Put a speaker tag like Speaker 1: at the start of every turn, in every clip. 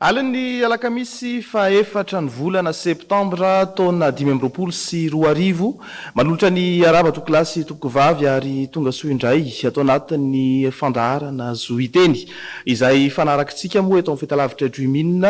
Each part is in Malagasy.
Speaker 1: Alin'ny alakamisy fahaefatra ny volana septambra taona 2025, manolotra ny arahaba tompokolahy sy tompokovavy ary tonga soa indray ato anatin'ny fandaharana Zo Hiteny izay fanarakitsika moa eto amin'ny fahitalavitra Dream'in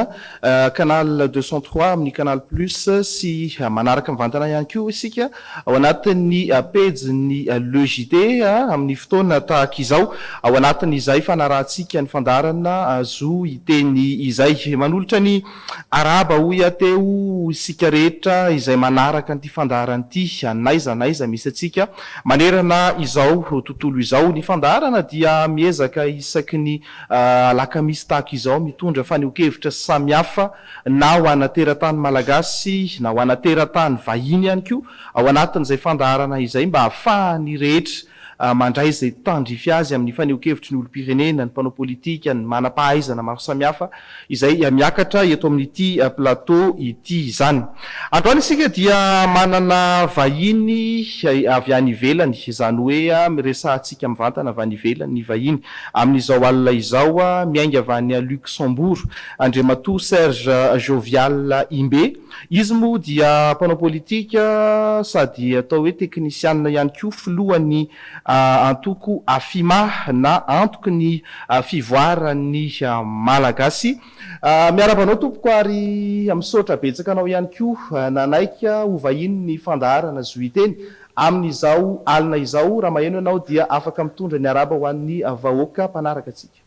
Speaker 1: Canal 203 amin'ny Canal Plus sy manaraka mivantana ihany koa isika ao anatin'ny pejin'ny Le JT amin'ny fotoana tahaka izao, ao anatin'izay fanarahantsika ny fandaharana Zo Hiteny izay. Manolotra ny arahaba hoy aho teo isika rehetra izay manaraka an'ity fandaharana ity n'aiza n'aiza misy antsika manerana izao tontolo izao. Ny fandaharana dia miezaka isaky ny alakamisy tahaka izao mitondra fanehoan-kevitra samihafa na ho ana teratany malagasy na ho ana teratany vahiny ihany koa ao anatin'izay fandaharana izay mba hahafahan'ny rehetra mandray izay tandrify azy amin'ny fanehoan-kevitry ny olom-pirenena, ny mpanao politika, ny manam-pahaizana maro samihafa izay miakatra eto amin'ity plateau ity izany. Androany isika dia manana vahiny avy any ivelany, izany hoe miresahantsika mivantana avy any ivelany ny vahiny amin'izao alina izao, miainga avy any Luxembourg Andriamatoa Serge Jovial Imbe. Izy moa dia mpanao politika sady atao hoe teknisianina ihany koa, filohan'ny antoko Afima na Antoky ny Fivoaran'ny Malagasy. Miarahaba anao tompoko ary misaotra betsaka anao ihany koa nanaiky ho vahiny ny fandaharana Zo Hiteny amin'izao alina izao. Raha maheno ianao dia afaka mitondra ny arahaba ho an'ny vahoaka mpanaraka antsika.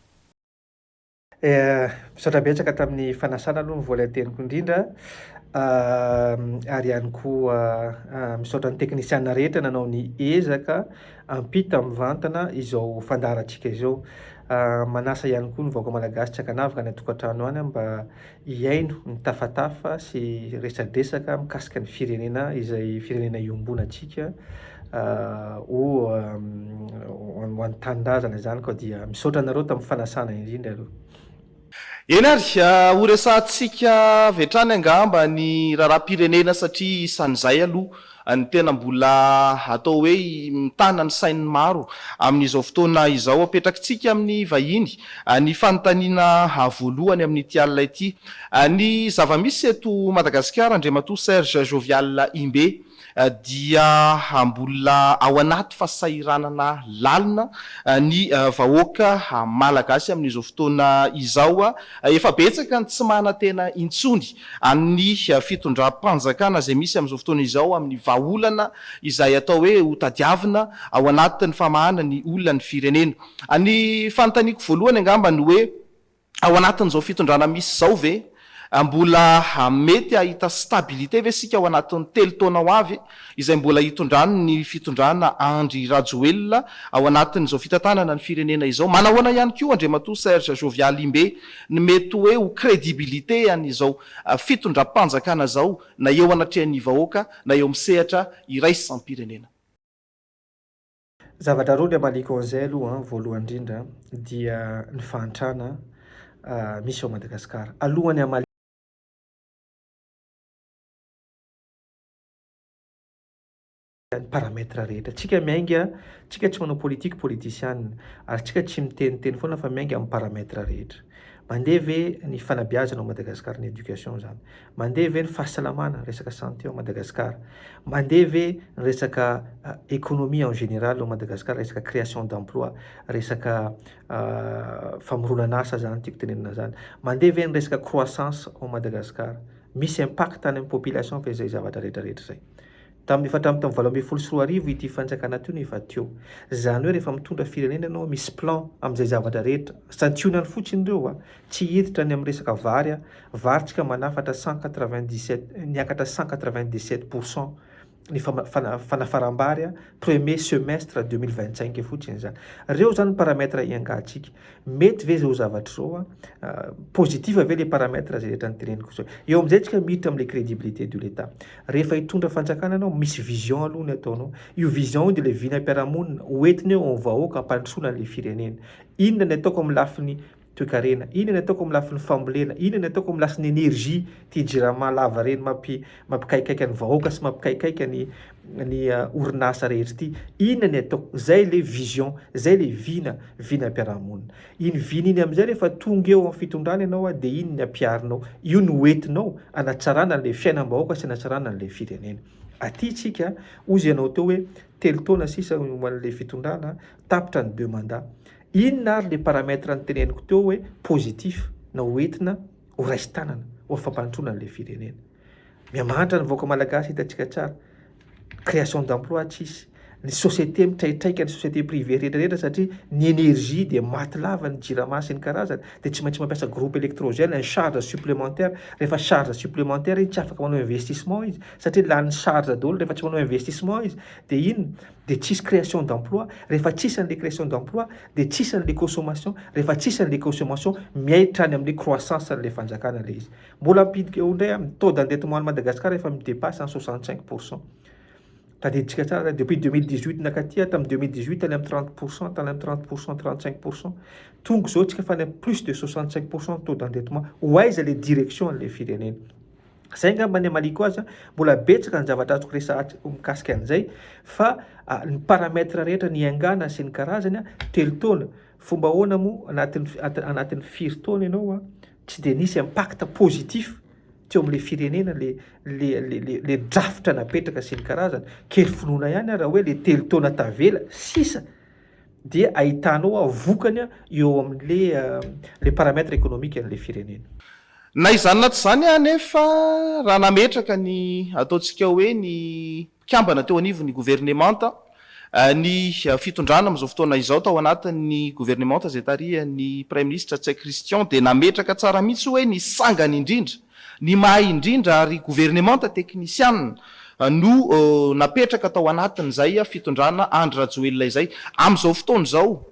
Speaker 2: Misaotra betsaka tamin'ny fanasana aloha ny voalohan-teniko indrindra ary ihany koa misaotra ny teknisiana rehetra nanao ny ezaka hampita mivantana izao fandaharantsika izao. Manasa ihany koa ny vahoaka malagasy tsy ankanavaka any an-tokantrano any mba hihaino ny tafatafa sy resadresaka mikasika ny firenena izay firenena iombonantsika ho ho an'ny tanindrazana izany koa dia misaotra anareo tamin'ny fanasana indrindra aloha.
Speaker 1: Eny ary, ho resahantsika avy hatrany angamba ny raharaham-pirenena satria isan'izay aloha ny tena mbola atao hoe mitana ny sain'ny maro amin'izao fotoana izao. Apetrakitsika amin'ny vahiny ny fanontaniana voalohany amin'ity alina ity. Ny zava-misy eto Madagasikara, Andriamatoa Serge Jovial Imbe, dia mbola ao anaty fahasahiranana lalina ny vahoaka malagasy amin'izao fotoana izao. Efa betsaka ny tsy manantena intsony amin'ny fitondram-panjakana izay misy amin'izao fotoana izao amin'ny vahaolana izay atao hoe ho tadiavina ao anatin'ny famahana ny olan'ny firenena. Ny fanontaniako voalohany angamba ny hoe ao anatin'izao fitondrana misy izao ve mbola mety hahita stabilité ve isika ao anatin'ny telo taona ho avy izay mbola hitondrany ny fitondrana Andry Rajoelina ao anatin'izao fitantanana ny firenena izao? Manahoana ihany koa Andriamatoa Serge Jovial Imbe ny mety hoe ho crédibilité an'izao fitondram-panjakana izao na eo anatrehan'ny vahoaka na eo amin'ny sehatra iraisam-pirenena.
Speaker 2: Zavatra roa ny hamaliako an'izay aloha an, voalohany indrindra dia ny fahantrana misy ao Madagasikara. Alohan'ny hamaliako. Ny paramètre rehetra. Tsika miainga, tsika tsy manao politique politician ary tsika tsy miteniteny foana fa miainga amin'ny paramètre rehetra. Mandeha ve ny fanabeazana ao Madagascar, ny éducation zany? Mandeha ve ny fahasalamana, resaka santé ao Madagascar? Mandeha ve ny resaka économie en général ao Madagascar, resaka création d'emploi, resaka famoronana asa zany tiako tenenina zany? Mandeha ve ny resaka croissance ao Madagascar? Misy impact any amin'ny population ve zay zavatra rehetra rehetra zay? Tamin'ny efa hatramin'ny tamin'ny 2018 ity fanjakana ity no efa teo. Izany hoe rehefa mitondra firenena ianao misy plan amin'izay zavatra rehetra. Santionany fotsiny ireo a! Tsy hiditra any amin'ny resaka vary aho. Vary tsika manafatra 197, niakatra 197 pour cent ny fanafaram-bary premier semestre 2025 fotsiny izany. Ireo izany paramètre iangahantsika. Mety ve izao zavatra izao a? Positif ve le paramètre izay rehetra noteneniko izao? Eo amin'izay tsika miditra amin'ilay crédibilité de l'Etat. Rehefa hitondra fanjakana ianao, misy vision aloha ny ataonao. Io vision io dia ilay vinam-piarahamonina hoentina eo amin'ny vahoaka hampandrosoana an'ilay firenena. Inona ny ataoko amin'ny lafiny. toekarena, inona ny ataoko amin'ny lafiny fambolena, inona ny ataoko amin'ny lasiny énergie, ity jirama lava reny mampi mampikaikaika ny vahoaka sy mampikaikaika ny ny orinasa rehetra ity, inona ny ataoko, zay le vision, zay le vina, vinam-piarahamonina. Iny vina iny amin'izay rehefa tonga eo amin'ny fitondrana ianao dia iny ny ampiharinao, io no hoentinao hanatsarana an'ilay fiainam-bahoaka sy hanatsarana an'ilay firenena. Aty tsika, hozy ianao teo hoe telo taona sisa ho an'ilay fitondrana, tapitra ny deux mandats. Inona ary le paramètre noteneniko teo hoe positif na ho entina ho raisin-tanana ho fampandrosoana an'ilay firenena. Mihamahantra ny vahoaka malagasy hitantsika tsara. Création d'emploi tsisy. Ny société mitraitraika ny société privée rehetra rehetra satria ny énergie dia maty lava ny jirama sy ny karazany dia tsy maintsy mampiasa groupe électrogène ny charge supplémentaire. Rehefa charge supplémentaire izy tsy afaka manao investissement izy satria lany charge daholo rehefa tsy manao investissement izy dia inona? dia tsisy création d'emploi, rehefa tsisy an'le création d'emploi dia tsisy an'le consommation, rehefa tsisy an'le consommation miaitra any amin'le croissance an'le fanjakana le izy. Mbola ampidiko eo indray amin'ny taux d'endettement an'i Madagascar efa mi-dépasse ny 65 pourcent. Tadidintsika tsara depuis 2018 nakaty tamin'ny 2018 tany amin'ny 30 pourcent, tany amin'ny 30 pourcent, 35 pourcent. Tonga izao tsika fa any amin'ny plus de 65 pourcent taux d'endettement. Ho aiza le direction an'le firenena? Zay angamba ny hamaliako azy, mbola betsaka ny zavatra azoko resahantsika mikasika an'izay fa ny paramètre rehetra niaingàna sy ny karazany, telo taona, fomba ahoana moa anatin'ny anatin'ny firy taona ianao tsy dia nisy impact positif teo amin'ilay firenena le le le le drafitra napetraka sy ny karazany, kely finoana ihany aho raha hoe le telo taona tavela sisa dia ahitanao vokany eo amin'le le paramètre économique an'ilay firenena.
Speaker 1: Na izany na tsy izany anefa, raha nametraka ny ataontsika hoe ny mpikambana teo anivon'ny governemanta ny fitondrana amin'izao fotoana izao tao anatin'ny governemanta izay tarihan'ny Praiminisitra Ntsay Christian dia nametraka tsara mihitsy hoe ny sangany indrindra, ny mahay indrindra ary governemanta teknisianina no napetraka tao anatin'izay fitondrana Andry Rajoelina izay. Amin'izao fotoana izao,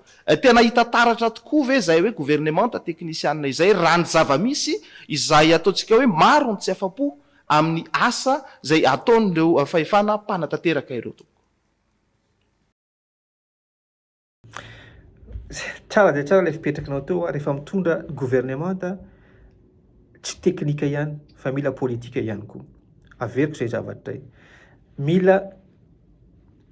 Speaker 1: Tena hita taratra tokoa ve izay hoe governemanta teknisianina izay raha ny zava-misy izay ataontsika hoe maro ny tsy afa-po amin'ny asa izay ataon'ireo fahefana mpanatanteraka ireo tompoko?
Speaker 2: Tsara dia tsara ilay fipetrakinao teo, rehefa mitondra governemanta tsy teknika ihany fa mila politika ihany koa. Averiko izay zavatra izay. Mila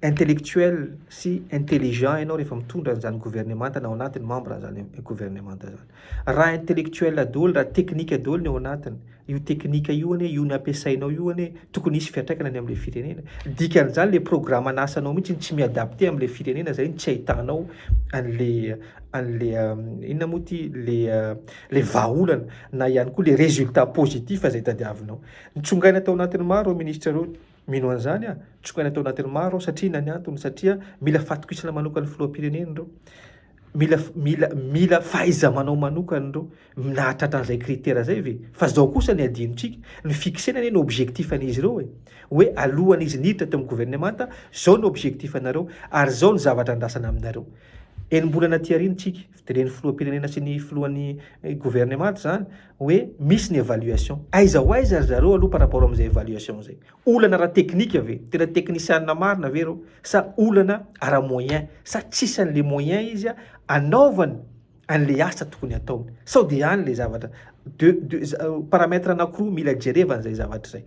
Speaker 2: intellectuel sy intelligent ianao rehefa mitondra an'izany gouvernemanta na ao anatin'ny membre an'izany gouvernemanta zany. Raha intellectuel daholo, raha technique daholo ny ao anatiny, io technique io anie, io ny ampiasainao io anie, tokony hisy fiantraikany any amin'ilay firenena. Dikan'izany le programme an'asanao mihitsy tsy mi-adapter amin'ilay firenena zay no tsy ahitanao an'le an'le inona moa ty le le vahaolana na ihany koa le résultat positif izay tadiavinao. Nitsongaina tao anatin'ny maro ireo ministra ireo. Mino an'izany aho, tsokaina tao anatin'ny maro aho satria inona ny antony? Satria mila fatokisana manokan'ny filoham-pirenena ireo, mila mila mila fahaiza-manao manokana ireo, nahatratra an'izay critère izay ve? Fa izao kosa ny adinontsika, ny fixena anie ny objectif an'izy ireo e, hoe alohan'izy niditra teo amin'ny governemanta, izao ny objectif anareo ary izao ny zavatra andrasana aminareo. Enim-bolana aty aoriana tsika, fidiren'ny filoham-pirenena sy ny filohan'ny governemanta izany, hoe misy ny évaluation. Aiza ho aiza ry zareo aloha par rapport amin'izay évaluation izay? Olana ara-teknika ve? Tena teknisianina marina ve ireo? Sa olana ara-moyen? Sa tsisy an'le moyen izy anaovany an'le asa tokony ataony? Sao dia any le zavatra. Deux, deux, paramètre anakiroa mila jerevana izay zavatra izay.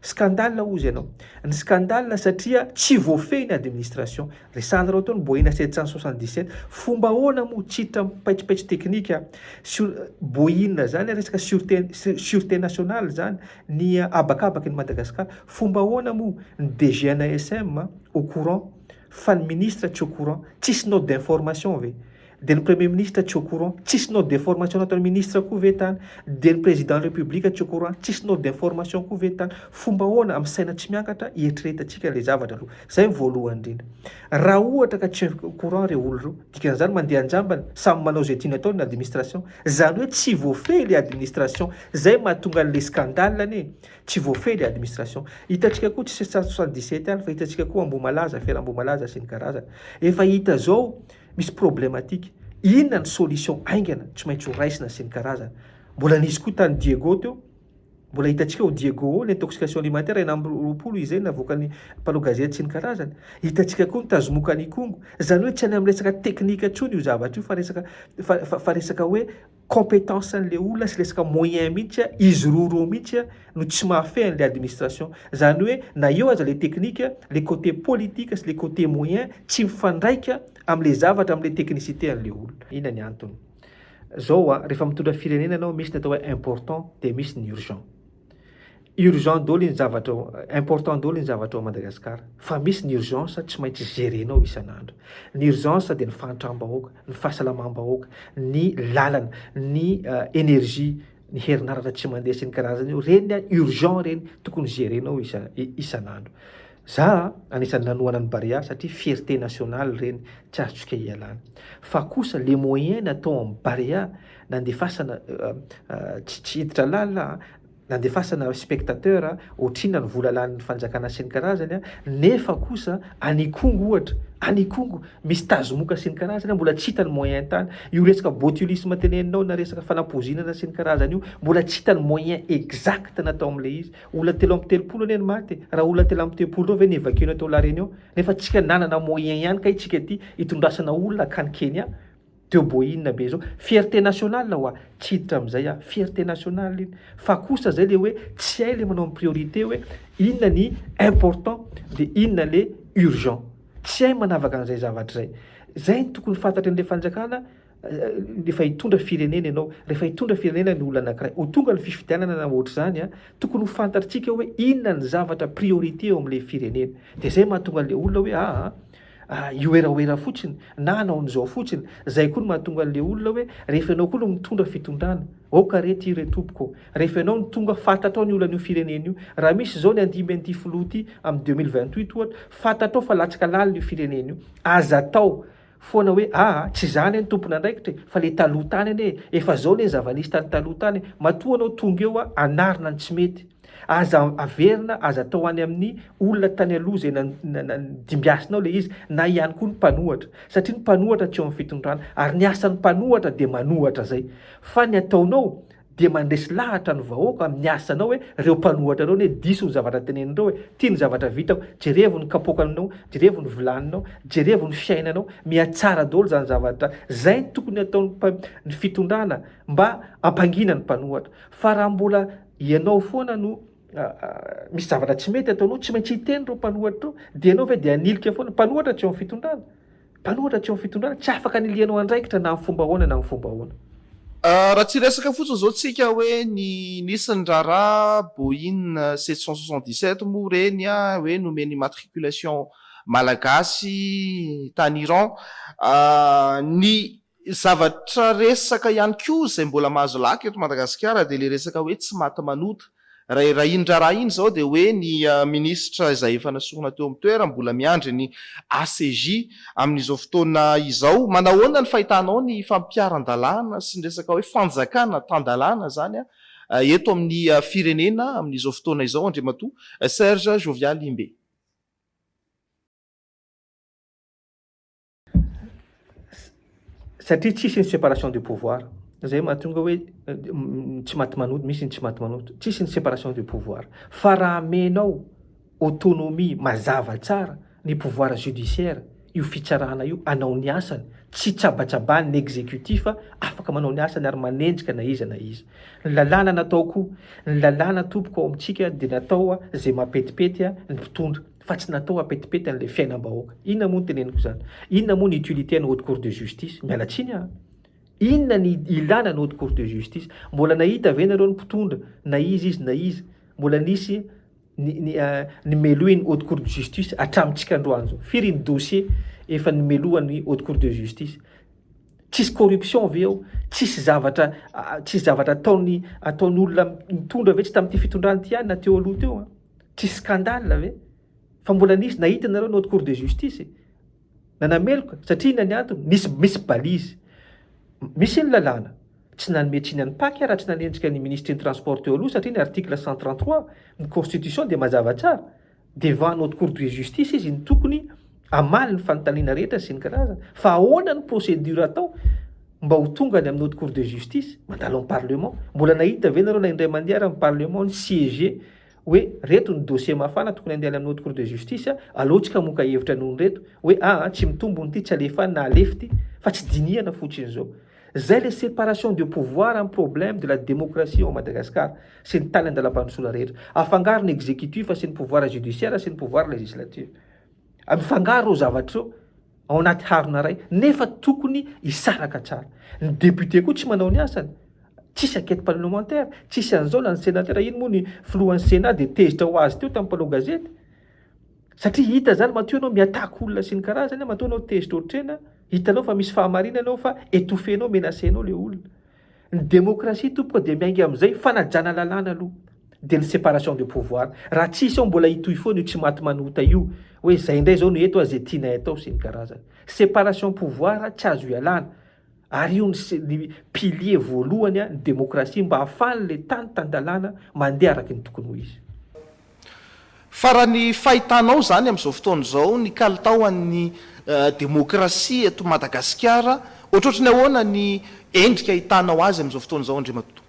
Speaker 2: Scandale hozy ianao. Ny scandale satria tsy voafehy ny administration. Resahanareo teo ny Boeing 777. Fomba ahoana moa tsy hiditra amin'ny paitsopaitso teknika sur Boeing zany resaka sûreté sûreté nationale zany ny habakabaky ny Madagascar. Fomba ahoana moa ny DGNASM au courant fa ny ministre tsy au courant. Tsisy note d'information ve? Dia ny premier ministre tsy au courant, tsisy note d'information nataon'ny ministre koa ve tany? Dia ny président république tsy au courant, tsisy note d'information koa ve tany? Fomba ahoana amin'ny saina tsy miankatra hieritreretantsika ilay zavatra aloha? Izay ny voalohany indrindra. Raha ohatra ka tsy au courant ireo olona ireo, dikan'izany mandeha an-jambany, samy manao izay tiany atao ny administration. Izany hoe tsy voafehy ilay administration. Izay mahatonga an'ilay scandale anie. Tsy voafehy ilay administration. Hitantsika koa tsy 777 ihany fa hitantsika koa Ambohimalaza, affaire Ambohimalaza sy ny karazany. Efa hita izao Misy problematique. Inona ny solution haingana tsy maintsy ho raisina sy ny karazany. Mbola nisy koa tany Diego teo. Mbola hitantsika ao Diego ao ny intoxication alimentaire 26 izay navoakan'ny mpanao gazety sy ny karazany. Hitantsika koa ny tazomoka any Ikongo. Izany hoe tsy any amin'ny resaka teknika intsony io zavatra io fa resaka fa fa resaka hoe compétence an'ilay olona sy resaka moyen mihitsy, izy roa ireo mihitsy no tsy mahafehy an'ilay administration. Izany hoe na eo aza ilay teknika, ilay côté politique sy ilay côté moyen tsy mifandraika amin'ilay zavatra, amin'ilay technicité an'ilay olona. Inona ny antony? Zao a, rehefa mitondra firenena ianao misy ny atao hoe important dia misy ny urgent. Urgent daholo ny zavatra ao, important daholo ny zavatra ao Madagascar fa misy ny urgence tsy maintsy gerenao isan'andro. Ny urgence dia ny fahantram-bahoaka, ny fahasalamam-bahoaka, ny lalana, ny energie, ny herinaratra tsy mandeha sy ny karazany io, reny urgent reny tokony gerenao isan'andro. Za anisan'ny nanohana ny Barea satria fierté nationale reny tsy azontsika ialana. Fa kosa le moyen natao am Barea nandefasana tsy tsy hiditra lalina an, nandefasana spectateur ohatrinona ny vola lanin'ny fanjakana sy ny karazany nefa kosa any Ikongo ohatra, any Ikongo misy tazomoka sy ny karazany mbola tsy hita ny moyen tany, io resaka botulisme teneninao na resaka fanapozinana sy ny karazany io mbola tsy hita ny moyen exact natao amle izy. Olona 33 anie no maty e! Raha olona 33 ireo ve no evacuer-na tao La Réunion? Nefa tsika nanana moyen ihany kay tsika ty hitondrasana olona akany Kenya? Teo Boeing be zao. Fierté nationale hoa! Tsy hiditra amizay aho. Fierté nationale iny. Fa kosa zay le hoe tsy hay le manao ny priorité hoe inona ny important de inona le urgent. Tsy hay manavaka an'izay zavatra izay. Zay no tokony fantatrin'le fanjakana Rehefa hitondra firenena ianao, rehefa hitondra firenena ny olona anankiray, ho tonga ny fifidianana na ohatr'izany an, tokony ho fantatritsika hoe inona ny zavatra priorité eo amin'ilay firenena. Dia izay mahatonga an'ilay olona hoe aa hioeraoera fotsiny na hanao an'izao fotsiny. Izay koa no mahatonga an'ilay olona hoe rehefa ianao koa no mitondra fitondrana, aoka re ity re tompoko ô, rehefa ianao no tonga fantatrao ny olan'io firenena io. Raha misy izao ny handimby an'ity filoha ity amin'ny 2028 ohatra, fantatrao fa latsaka lalina io firenena io. Aza atao foana hoe aa tsy za anie no tompon'andraikitra e, fa le taloha tany anie e, efa zao anie ny zava-nisy tany taloha tany e, matoa anao tonga eo a, anarina ny tsy mety, aza averina, aza atao any amin'ny olona tany aloha zay nandimbiasinao le izy, na ihany koa ny mpanohatra, satria ny mpanohatra tsy eo amin'ny fitondrana, ary ny asan'ny mpanohatra dia manohatra zay, fa ny ataonao dia mandresy lahatra ny vahoaka amin'ny asanao hoe reo mpanohatra reo anie diso ny zavatra tenenindreo e, ty ny zavatra vitako, jerevo ny kapoakanao, jerevo ny vilaninao, jerevo ny fiainanao, mihatsara daholo zany zavatra zay no tokony ataon'ny ny fitondrana mba hampangina ny mpanohatra, fa raha mbola ianao foana no misy zavatra tsy mety ataonao tsy maintsy hiteny reo mpanohatra reo, dia ianao ve dia hanilika foana, mpanohatra tsy eo amin'ny fitondrana. Mpanohatra tsy eo amin'ny fitondrana, tsy afaka anilihanao andraikitra na amin'ny fomba ahoana na amin'ny fomba ahoana.
Speaker 1: Raha tsy hiresaka fotsiny izao tsika hoe ny nisy ny raharaha Boeing 777 moa ireny hoe nomena immatriculation malagasy tany Iran. Ny zavatra resaka ihany koa izay mbola mahazo laka eto Madagasikara dia ilay resaka hoe tsy maty manota. Raha iny raharaha iny izao dia hoe ny minisitra izay efa nasorina teo amin'ny toerany mbola miandry ny ACJ amin'izao fotoana izao. Manahoana ny fahitanao ny fampiharan-dalàna sy ny resaka hoe fanjakana tan-dalàna izany eto amin'ny firenena amin'izao fotoana izao Andriamatoa Serge Jovial Imbe?
Speaker 2: Satria tsisy ny séparation de pouvoir. Zay mahatonga hoe tsy maty manota, misy ny tsy maty manota. Tsisy ny séparation de pouvoir. Fa raha amenao autonomie mazava tsara ny pouvoir judiciaire, io fitsarana io hanao ny asany, tsy tsabatsabahan'ny exécutif, afaka manao ny asany ary manenjika na iza na iza. Ny lalàna natao koa, ny lalàna tompoko ao amintsika dia natao izay mampetipety ny mpitondra. fa tsy natao hapetipety an'ilay fiainam-bahoaka. Inona moa no teneniko izany? Inona moa ny utilité ny haute cour de justice? Miala tsiny aho. Inona ny ilana ny haute cour de justice? Mbola nahita ve nareo ny mpitondra na iza izy na iza mbola nisy ny ny ny melohin'ny haute cour de justice hatramintsika androany izao? Firy ny dossier efa nomelohan'ny haute cour de justice? Tsisy corruption ve ao? Tsisy zavatra tsisy zavatra ataon'ny ataon'olona mitondra ve tsy tamin'ity fitondrana ity ihany na teo aloha teo an? Tsisy scandale ve? Fa mbola nisy nahita nareo ny haute cour de justice e? Nanameloka satria inona ny antony? Nisy misy balise. Misy ny lalàna. Tsy nanome tsiny an'i Pac aho raha tsy nanenjika ny minisitry ny transport teo aloha satria ny article 133 ny constitution dia mazava tsara. Devant ny haute cour de justice izy no tokony hamaly ny fanontaniana rehetra sy ny karazany. Fa ahoana ny procédure atao? Mba ho tonga any amin'ny haute cour de justice, mandalo amin'ny parlement. Mbola nahita ve nareo na indray mandeha ary amin'ny parlement ni-siéger hoe reto ny dossier mafana tokony handeha any amin'ny haute cour de justice, aleo tsika hamoaka hevitra noho ny reto, hoe aa tsy mitombona ity, tsy alefa any na alefa ity, fa tsy dinihana fotsiny izao. Zay le séparation de pouvoir ny problème de la démocratie ao Madagascar sy ny tany andalam-pandrosoana rehetra. Afangaro ny exécutif sy ny pouvoir judiciaire sy ny pouvoir législatif. Mifangaro ireo zavatra ireo. ao anaty harona iray nefa tokony hisaraka tsara. Ny député koa tsy manao ny asany, tsisy enquête parlementaire, tsisy an'izao na ny sénateur, iny moa ny filohan'ny sénat dia tezitra ho azy teo tamin'ny mpanao gazety satria hita zany matoa ianao mi-attaque olona sy ny karazany, matoa ianao tezitra ohatr'ireny, hitanao fa misy fahamarinana ao fa étouffer-nao, menacer-nao le olona. Ny demokrasia tompoko dia miainga amin'izay fanajana lalàna aloha dia ny séparation de pouvoir. Raha tsisy ao mbola hitohy foana io tsy maty manota io hoe zay indray zao no eto a ze tianay atao sy ny karazany. Séparation pouvoir tsy azo ialana ary io ny pilier voalohany ny demokrasia mba ahafahan'le tany tan-dalàna mandeha araky ny tokony ho izy.
Speaker 1: Fa raha ny fahitanao izany amin'izao fotoana izao ny kalitaon'ny demokrasia eto Madagasikara, ohatrohatry ny ahoana ny endrika ahitanao azy amin'izao fotoana izao Andriamatoa?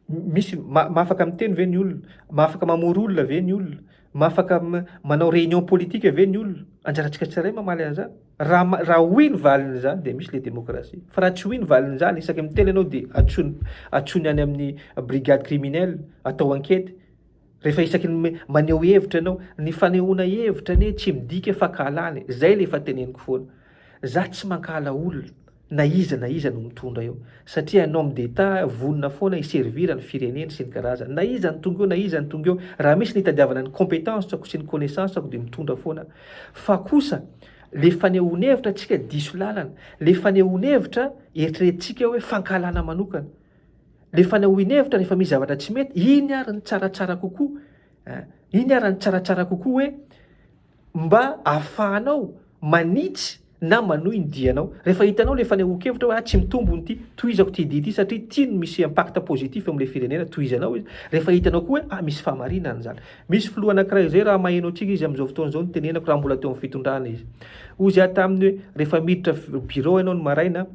Speaker 2: Misy, mahafaka miteny ve ny olona? Mahafaka mamory olona ve ny olona? Mahafaka manao réunion politique ve ny olona? Anjarantsika tsirairay mamaly an'izany. Raha raha oui ny valin'izany dia misy le démocratie. Fa raha tsy oui ny valin'izany, isaky ny miteny ianao dia antsoiny antsoiny any amin'ny brigade criminelle, atao enquête. Rehefa isaky ny maneho hevitra ianao, ny fanehoana hevitra anie tsy midika fankahalana e. Zay le efa teneniko foana. Za tsy mankahala olona na iza na iza no mitondra eo. Satria un homme d'Etat vonona foana hi-servir ny fireneny sy ny karazany. Na iza no tonga eo na iza no tonga eo, raha misy ny hitadiavana ny compétence-ko sy ny connaissance-ko dia mitondra foana. Fa kosa le fanehoana hevitra tsika diso lalana, le fanehoana hevitra eritreretintsika hoe fankahalana manokana. Le fanehoana hevitra rehefa misy zavatra tsy mety, iny ary ny tsaratsara kokoa, iny ary ny tsaratsara kokoa hoe mba ahafahanao manitsy na manohy ny dianao. Rehefa hitanao le fanehoan-kevitra hoe ah tsy mitombona ity, tohizako ity dia ity satria ity no misy impact positif eo amin'ilay firenena, tohizanao izy. Rehefa hitanao koa hoe ah misy fahamarinana izany. Misy filoha anankiray izay raha maheno antsika izy amin'izao fotoana izao no tenenako raha mbola teo amin'ny fitondrana izy. Hoy aho taminy hoe rehefa miditra birao ianao ny maraina,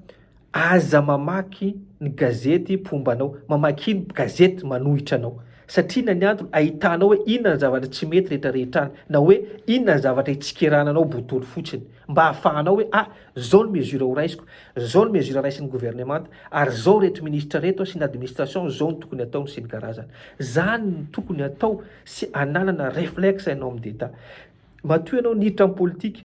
Speaker 2: Aza mamaky ny gazety mpomba anao, mamakia ny gazety manohitra anao. Satria na ny antony ahitanao hoe inona ny zavatra tsy mety rehetra rehetra any, na hoe inona ny zavatra hitsikerana anao botolo fotsiny. Mba ahafahanao hoe ah, zao ny mesure ho raisiko, zao ny mesure raisin'ny governemanta, ary zao reto ministra reto sy ny administration zao no tokony ataony sy ny karazany. Zany no tokony atao sy ananana reflexe un homme d'Etat. Matoa ianao niditra amin'ny politika.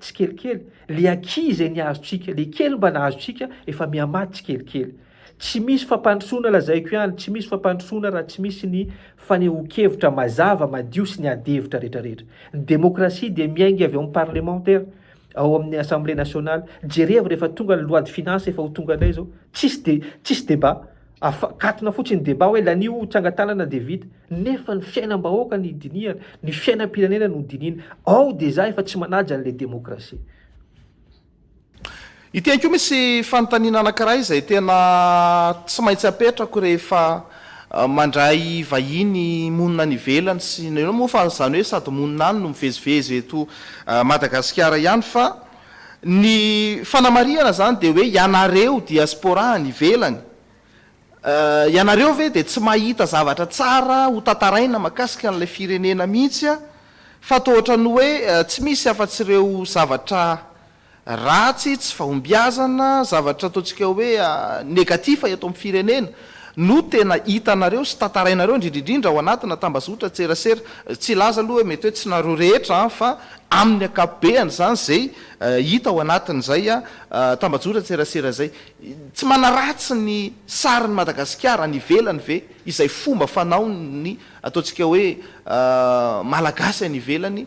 Speaker 2: Tsikelikely, le aky izay niazontsika, le kely mba nahazontsika efa mihamaty tsikelikely. Tsy misy fampandrosoana lazaiko ihany, tsy misy fampandrosoana raha tsy misy ny fanehoan-kevitra mazava, madio sy ny ady hevitra rehetrarehetra. Ny demokrasia dia miainga avy ao amin'ny parlemantera, ao amin'ny assemblée nationale. Jerevo rehefa tonga ny loi de finance efa ho tonga indray izao, tsisy de, tsisy débat. Afa, katona fotsiny ny débat hoe lanio tsangan-tanana dia vita. Nefa ny fiainam-bahoaka no dinihana, ny fiainam-pirenena no dinihina. Ao déjà efa tsy manaja an'ilay demokrasia.
Speaker 1: Ity ihany koa misy fanontaniana anankiray izay tena tsy maintsy apetrako rehefa mandray vahiny monina any ivelany sy ny moa fa izany hoe sady monina any no mivezivezy eto Madagasikara ihany fa ny fanamarihana izany dia hoe ianareo diaspora any ivelany Ianareo ve dia tsy mahita zavatra tsara ho tantaraina makasika an'ilay firenena mihitsy fa toa ohatran'ny hoe tsy misy afa-tsy ireo zavatra ratsy, tsy fahombiazana, zavatra ataontsika hoe negatif eto amin'ny firenena. no tena hitanareo sy tantarainareo indrindra indrindra ao anatina tambazotran-tserasera? Tsy hilaza aloha hoe mety hoe tsy nareo rehetra an, fa amin'ny ankapobeany izany izay hita ao anatin'izay tambajotran-tserasera izay. Tsy manaratsy ny sarin'i Madagasikara any ivelany ve izay fomba fanaon'ny ataontsika hoe Malagasy any ivelany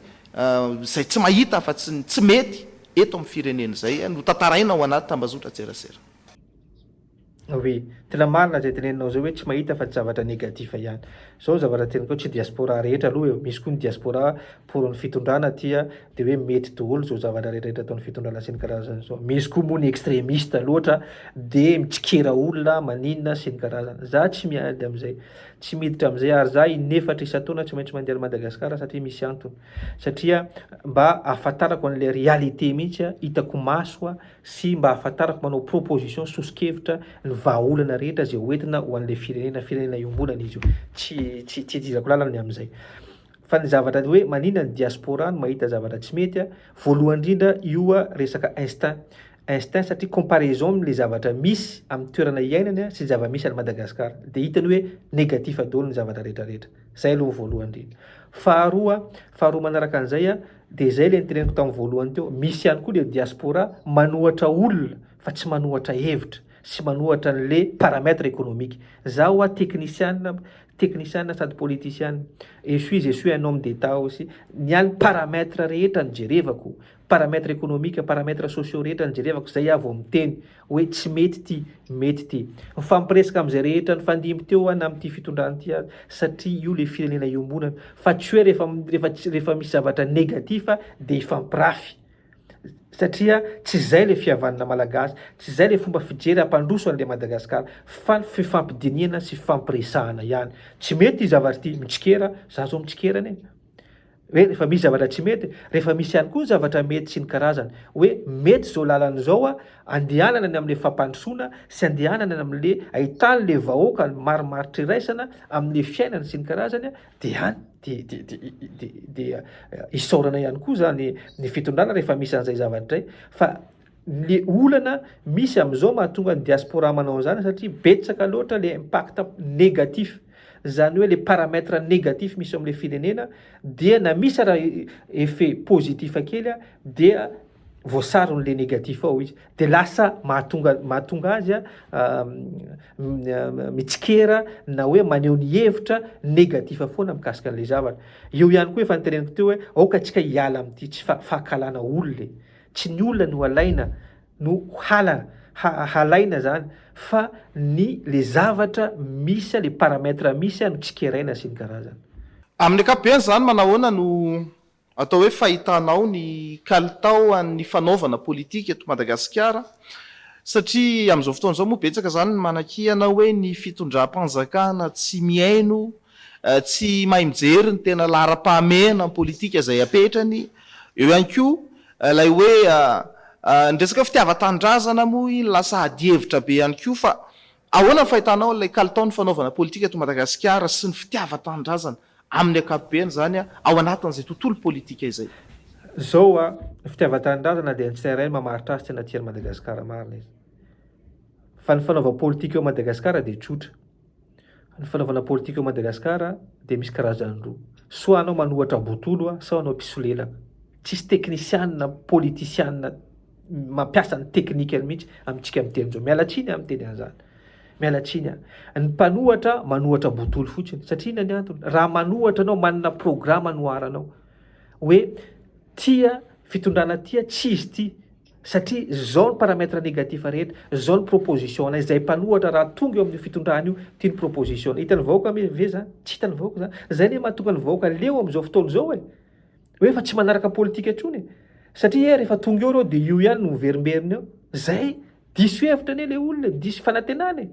Speaker 1: izay tsy mahita afa-tsy ny tsy mety eto amin'ny firenena izay no tantaraina ao anaty tambazotran-tserasera?
Speaker 2: Oui, tena marina zay teneninao zay hoe tsy mahita fa zavatra négatif ihany. Zao ny zavatra teneniko tsy diaspora rehetra aloha e, misy koa ny diaspora pour ny fitondrana aty de hoe mety daholo zao zavatra rehetra rehetra ataon'ny fitondrana sy ny karazany zao. Misy koa moa ny extremiste loatra de mitsikera olona maninona sy ny karazany. Za tsy miady amizay, tsy miditra amizay ary za inefatra isan-taona tsy maintsy mandeha any Madagasikara satria misy antony. Satria mba ahafantarako an'ilay réalité mihitsy hitako maso sy mba ahafantarako manao proposition, soso-kevitra, ny vahaolana rehetra izay ho entina ho an'ilay firenena, firenena iombonana izy io. Tsy tsy tsy idirako lalana ny amin'izay. Fa ny zavatra hoe maninona ny diaspora no mahita zavatra tsy mety a, voalohany indrindra io a resaka instinct, instinct satria comparaison amin'ilay zavatra misy amin'ny toerana iainany sy ny zava-misy any Madagascar dia hitany hoe négatif daholo ny zavatra rehetra rehetra. Izay aloha ny voalohany indrindra. Faharoa, faharoa manaraka an'izay a, Dia izay ilay noteneniko tamin'ny voalohany teo, misy ihany koa ilay diaspora manohatra olona fa tsy manohatra hevitra sy manohatra an'le paramètre économique. Za hoa teknisiana, teknisiana sady politisiana, et suis je suis un homme d'Etat aussi, ny ahy ny paramètre rehetra no jerevako, paramètre économique, paramètre sociaux rehetra no jerevako zay aho vao miteny. hoe tsy mety ity, mety ity. Mifampiresaka amin'izay rehetra nifandimby teo aho na amin'ity fitondrana ity aza, satria io ilay firenena iombonana, fa tsy hoe rehefa rehefa rehefa misy zavatra négatif dia hifampirafy, satria tsy izay ilay fihavanana malagasy, tsy izay ilay fomba fijery hampandroso an'ilay Madagasikara, fa ny fifampidinihana sy fifampiresahana ihany. Tsy mety ity zavatra ity, mitsikera, za zao mitsikera anie. Hoe rehefa misy zavatra tsy mety, rehefa misy ihany koa ny zavatra mety sy ny karazany. Hoe mety izao lalana izao a, andehanana any amin'ilay fampandrosoana sy andehanana any amin'ilay ahitan'ilay vahoaka ny marimaritra iraisana amin'ilay fiainany sy ny karazany a, dia any dia dia dia dia dia isaorana ihany koa izany ny fitondrana rehefa misy an'izay zavatra izay. Fa ny olana misy amin'izao mahatonga ny diaspora manao an'izany satria betsaka loatra ilay impact négatif. Izany hoe le paramètre négatif misy eo amin'ilay firenena dia na misy ara effet positif kely dia voasaron'le négatif ao izy de lasa mahatonga mahatonga azy mitsikera na hoe maneho ny hevitra négatif foana mikasika an'le zavatra. Eo ihany koa efa noteneniko teo hoe aoka antsika hiala amin'ity tsy fahakalana olona e. Tsy ny olona no alaina no hala halaina zany fa ny le zavatra misy le paramètre misy no tsikeraina sy ny karazany.
Speaker 1: Amin'ny ankapobeny izany manahoana no atao hoe fahitanao ny kalitao an'ny fanaovana politika eto Madagasikara satria amin'izao fotoana izao moa betsaka izany ny manakihana hoe ny fitondram-panjakana tsy mihaino, tsy mahay mijery ny tena laharam-pahamehana amin'ny politika izay apetrany, eo ihany koa Ilay hoe ny resaka fitiavan-tanindrazana moa iny lasa adihevitra be ihany koa fa ahoana ny fahitanao an'ilay kalitaon'ny fanaovana politika eto Madagasikara sy ny fitiavan-tanindrazana amin'ny ankapobeny izany ao anatin'izay tontolo politika izay?
Speaker 2: Zao a, ny fitiavan-tanindrazana dia ny tsirairay no mamaritra azy tena tia an'i Madagasikara marina izy. Fa ny fanaovam-politika eo Madagasikara dia tsotra. Ny fanaovana politika eo Madagascar dia misy karazany roa. Soit anao manohatra botolo sao anao mpisolelaka. Tsisy teknisianina politisianina mampiasa ny teknikany mihitsy amintsika miteny izao. Miala tsiny aho miteny an'izany. Miala tsiny aho. Ny mpanohatra manohatra botolo fotsiny. Satria inona ny antony? Raha manohatra anao manana programa anoharanao. Hoe tia fitondrana tia tsy izy ity. Satria zao ny paramètre négatif rehetra, zao ny proposition anay, zay mpanohatra raha tonga eo amin'io fitondrana io, ty ny proposition anay. Hitan'ny vahoaka ve zany? Tsy hitan'ny vahoaka zany. Zay anie mahatonga ny vahoaka leo amin'izao fotoana izao e! Hoe efa tsy manaraka politika intsony e! Satria e rehefa tonga eo reo dia io ihany no miverimberina eo. Zay! Diso hevitra anie le olona e, diso fanantenana e!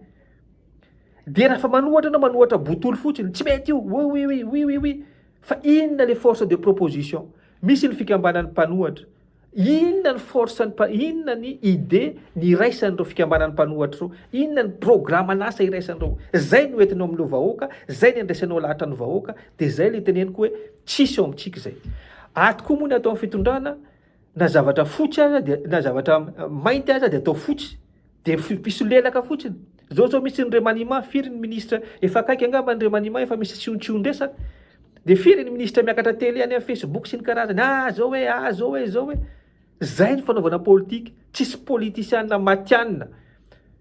Speaker 2: Dia raha efa manohatra anao, manohatra botolo fotsiny, tsy mety io, oui oui oui, oui oui oui. Fa inona le force de proposition? Misy ny fikambanan'ny mpanohatra. Inona ny force ny inona ny idée niraisan'ireo fikambanan'ny mpanohatra ireo? Inona ny programan'asa iraisan'ireo? Zay no entinao amin'ireo vahoaka, zay ny andraisanao lahatra ny vahoaka, dia zay le teneniko hoe tsisy eo amintsika izay. Ato koa moa ny atao amin'ny fitondrana, na zavatra fotsy aza dia na zavatra mainty aza dia atao fotsy, dia mpisolelaka fotsiny. Zao zao misy ny remaniement, firy ny ministre efa akaiky angamba ny remaniement efa misy tsiotsion-dresaka. Dia firy ny ministre miakatra télé any amin'ny facebook sy ny karazany, ah zao hoe, ah zao hoe, zao hoe. Zay ny fanaovana politika, tsisy politisiana matianina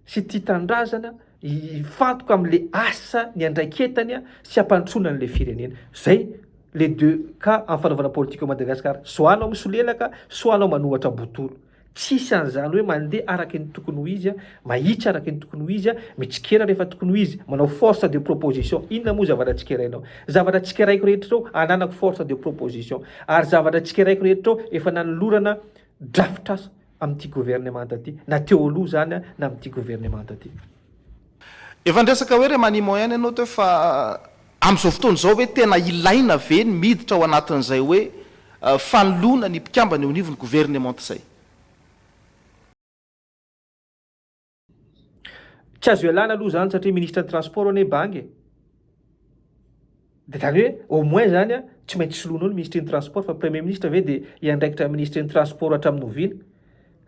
Speaker 2: sy tia tanindrazana hifantoka amin'le asa niandraiketany sy hampandrosoana an'le firenena. Zay les deux cas amin'ny fanaovana politika ao Madagascar, soit anao misolelaka, soit anao manohatra botolo. Tsisy an'izany hoe mandeha araky ny tokony ho izy, mahitsy araky ny tokony ho izy, mitsikera rehefa tokony ho izy, manao force de proposition. Inona moa zavatra tsikerainao? Zavatra tsikeraiko rehetra ireo ananako force de proposition. Ary zavatra tsikeraiko rehetra ireo efa nanolorana drafitr'asa amin'ity governemanta ity, na teo aloha izany na amin'ity governemanta ity.
Speaker 1: Efa niresaka hoe remaniement ihany ianao teo fa amin'izao fotoana izao ve tena ilaina ve ny miditra ao anatin'izay hoe fanoloana ny mpikambana eo anivon'ny governemanta izay?
Speaker 2: Tsy azo ialana aloha izany satria ministre ny transport anie banga e! Dia zany hoe au moins zany an, tsy maintsy soloinao ny ministre ny transport fa premier ministre ve dia hiandraikitra ny ministre ny transport hatramin'ny oviana?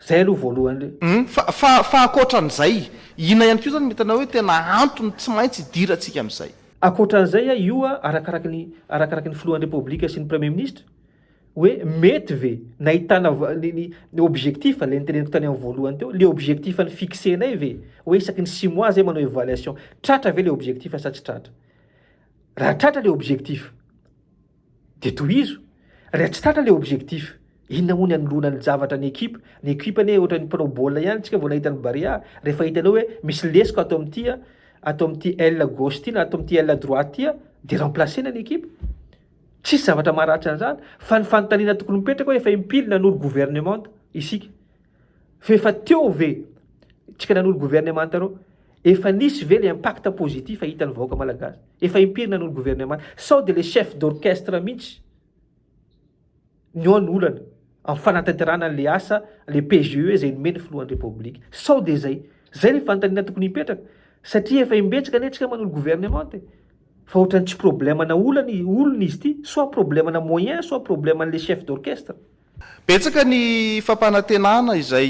Speaker 2: Zay aloha voalohany le.
Speaker 1: Hum, fa fa fa ankoatran'izay, inona ihany koa zany no hitanao hoe tena antony tsy maintsy idirantsika amin'izay?
Speaker 2: Ankoatran'izay an, io an arakaraky ny arakaraky ny filohan'ny repoblika sy ny premier ministre hoe mety ve nahitana ny ny ny objectif le noteneniko tany amin'ny voalohany teo, le objectif ni-fixer-nay ve hoe isaky ny six mois zay manao évaluation, tratra ve le objectif sa tsy tratra? Raha tratra le objectif de tohizo, raha tsy tratra le objectif inona moa ny anoloana ny zavatra ny equipe, ny equipe anie ohatran'ny mpanao baolina ihany tsika vao nahita ny Barea, rehefa hitanao hoe misy lesoka ato amin'ity a, ato amin'ity aile gauche ity na ato amin'ity aile droite ity a, de remplacer-na ny equipe, tsisy zavatra maharatsy an'izany, fa ny fanontaniana tokony mipetraka hoe efa impiry nanolo gouvernementa isika? Fa efa teo ve tsika nanolo gouvernemanta reo? Efa nisy ve le impact positif hitan'ny vahoaka malagasy? Efa impiry nanolo gouvernemanta? Sao de le chef d'orchestre mihitsy no ny olana amin'ny fanatanterahana an'le asa le PGE izay nomen'ny filohan'ny repoblika? Sao de zay? Zay le fanontaniana tokony hipetraka satria efa imbetsaka anie tsika manolo gouvernemanta e! Fa ohatran'ny tsy problème-na olana olona izy ity, soit problème-na moyen soit problème-n'le chef d'orchestre.
Speaker 1: Betsaka ny fampanantenana izay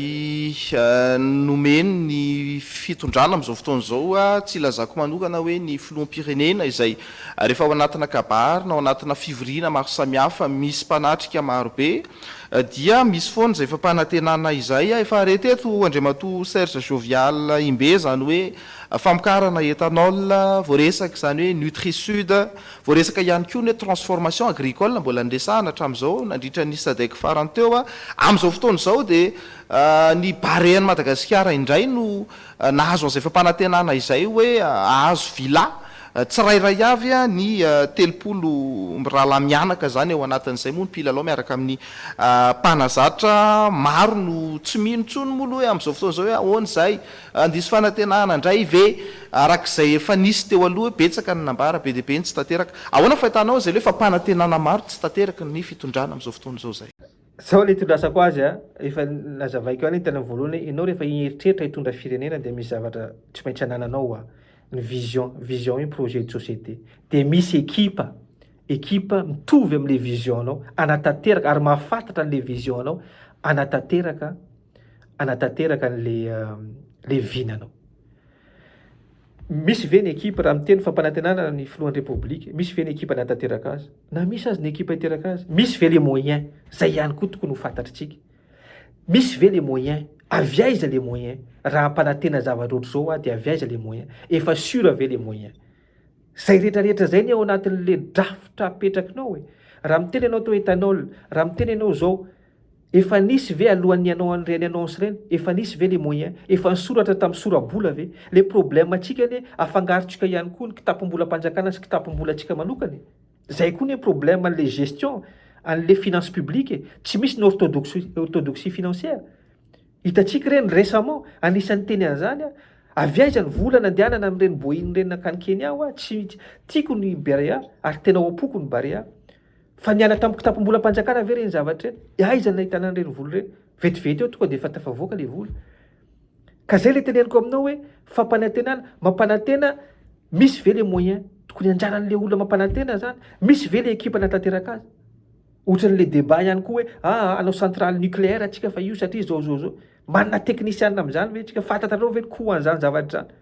Speaker 1: nomeny ny fitondrana amin'izao fotoana izao, tsy ilazako manokana hoe ny filoham-pirenena izay rehefa ao anatina kabary na ao anatina fivoriana maro samihafa misy mpanatrika marobe dia misy foana izay fampanantenana izay. Efa re teto Andriamatoa Serge Jovial Imbe izany hoe famokarana ethanol, voaresaka izany hoe Nutrisud, Voaresaka ihany koa ny hoe transformation agricole mbola niresahana hatramin'izao nandritra ny Sadec farany teo. Amin'izao fotoana izao dia ny Barea an'i Madagasikara indray no nahazo an'izay fampanantenana izay hoe hahazo villa tsirairay avy ny 30 mirahalahy mianaka izany ao anatin'izay moa ny mpilalao miaraka amin'ny mpanazatra. Maro no tsy mino intsony moa aloha hoe amin'izao fotoana izao hoe ahoana izay Handiso fanantenana indray ve araka izay efa nisy teo aloha hoe betsaka ny nambara, be dia be ny tsy tanteraka. Ahoana fahitanao an'izay le hoe fampanantenana maro tsy tanteraky ny fitondrana amin'izao fotoana izao izay?
Speaker 2: Zao le itondrasako azy a, efa nazavaiko ihany tany amin'ny voalohany hoe ianao rehefa hieritreritra hitondra firenena dia misy zavatra tsy maintsy anananao hoa, ny vision, vision io projet de société, dia misy ekipa, ekipa mitovy amin'le vision-nao hanatanteraka ary mahafantatra an'le vision-nao hanatanteraka hanatanteraka an'le le vinanao. Misy ve ny ekipa, raha miteny fampanantenana ny filohan'ny Repoblika, misy ve ny ekipa hanatanteraka azy? Na misy aza ny ekipa hiteraka azy, misy ve le moyen? Zay ihany koa tokony ho fantatritsika. Misy ve le moyen? Avy aiza le moyen? Raha hampanantena zavatra ohatr'izao aho dia avy aiza le moyen? Efa sûr ve le moyen? Zay rehetra rehetra zay anie ao anatin'le drafitra apetrakinao e! Raha miteny ianao teo ethanol, raha miteny ianao zao, Efa nisy ve alohan'ny hanao an'ireny annonce ireny, efa nisy ve le moyen, efa nisoratra tamin'ny sora-bola ve? Le problème antsika anie afangarontsika ihany koa ny kitapom-bolam-panjakana sy kitapom-bolantsika manokana e! Zay koa anie problème an'le gestion an'le finance publique e! Tsy misy ny orthodoxie orthodoxie financière. Hitantsika ireny récemment, anisan'ny niteny an'izany aho, avy aiza ny vola nandehanana amin'ireny Boeing ireny nankany Kenya hoa, tsy tiako ny Barea ary tena ao am-poko ny Barea. Fa niala tamin'ny kitapom-bolam-panjakana ve ireny zavatra ireny? Aiza no nahitana an'ireny vola ireny? Vetivety eo tonga dia efa tafavoaka ilay vola. Ka izay ilay teneniko aminao hoe fampanantenana, mampanantena, misy ve ilay moyen? Tokony anjaran'ilay olona mampanantena izany. Misy ve ilay ekipa hanatanteraka azy? Ohatran'ilay débat ihany koa hoe aa hanao centrale nucléaire tsika fa io satria izao izao izao. Manana teknisianina amin'izany ve tsika? Fantatrareo ve ny coût an'izany zavatra izany?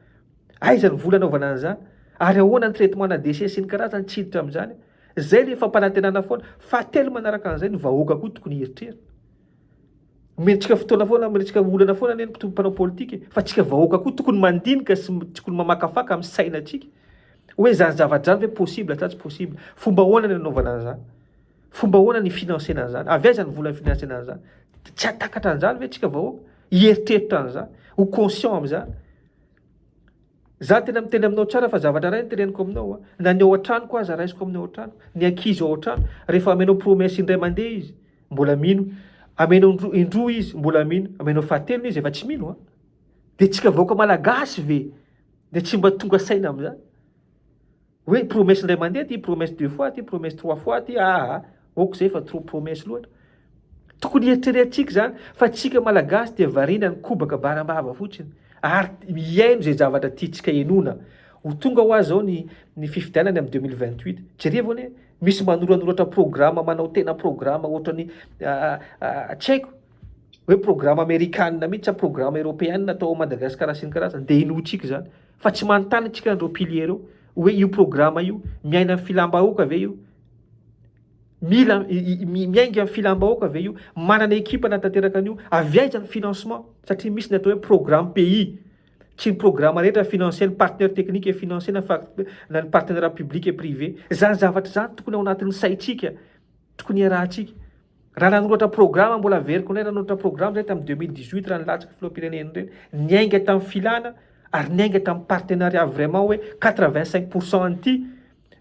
Speaker 2: Aiza ny vola anaovana an'izany? Ary ahoana ny traitement ana déchets sy ny karazany? Tsy hiditra amin'izany. Izay ilay fampanantenana foana. Fahatelo manaraka an'izay, ny vahoaka koa tokony hieritreritra. Omentsika fotoana foana, omentsika olana foana anie ny mpanao politika e. Fa tsika vahoaka koa tokony mandinika sy tokony mamakafaka amin'ny sainantsika. Hoe izany zavatra izany ve possible sa tsy possible? Fomba ahoana ny anaovana an'izany? Fomba ahoana ny financena an'izany? Avy aiza ny vola financena an'izany? Tsy hahatakatra an'izany ve tsika vahoaka? Hieritreritra an'izany? Ho conscient amin'izany? Za tena miteny aminao tsara fa zavatra iray no teneniko aminao a, na ny ao an-tranoko aza raisiko amin'ny ao an-trano, ny ankizy ao an-trano, rehefa amenao promesse indray mandeha izy, mbola mino, amenao indroa indroa izy, mbola mino, amenao fahatelony izy efa tsy mino a! Dia tsika vahoaka malagasy ve dia tsy mba tonga saina amin'izany? Hoe promesse indray mandeha ty, promesse deux fois ty, promesse trois fois ty, aa ok zay fa trop promesse loatra. Tokony hieritreretintsika izany fa tsika malagasy dia variana ny kobaka barambava fotsiny ary mihaino izay zavatra tiantsika henoina. Ho tonga hoa zao ny ny fifidianana amin'ny 2028. Jerevo anie, misy manoranoratra programme manao tena programme ohatran'ny tsy haiko hoe programme amerikana mihitsy sa programme europeana atao ao Madagasikara sy ny karazany dia henointsika izany. Fa tsy manontany antsika an'ireo piliers ireo hoe io programme io miaina amin'ny filam-bahoaka ve io? Mila miainga amin'ny filam-bahoaka ve io? Manana ekipa hanatanteraka an'io? Avy aiza ny financement? Satria misy ny atao hoe programme pays. Tsy ny programme rehetra financer-n'ny partenaire technique et financier na na ny partenariat public et privé. Izany zavatra izany tokony ao anatin'ny saintsika, tokony iarahantsika. Raha nanoratra programa, mbola averiko indray, raha nanoratra programa zay tamin'ny 2018 raha nilatsaka filoham-pirenena ireny, niainga tamin'ny filana ary niainga tamin'ny partenariat vraiment hoe 85 pour cent an'ity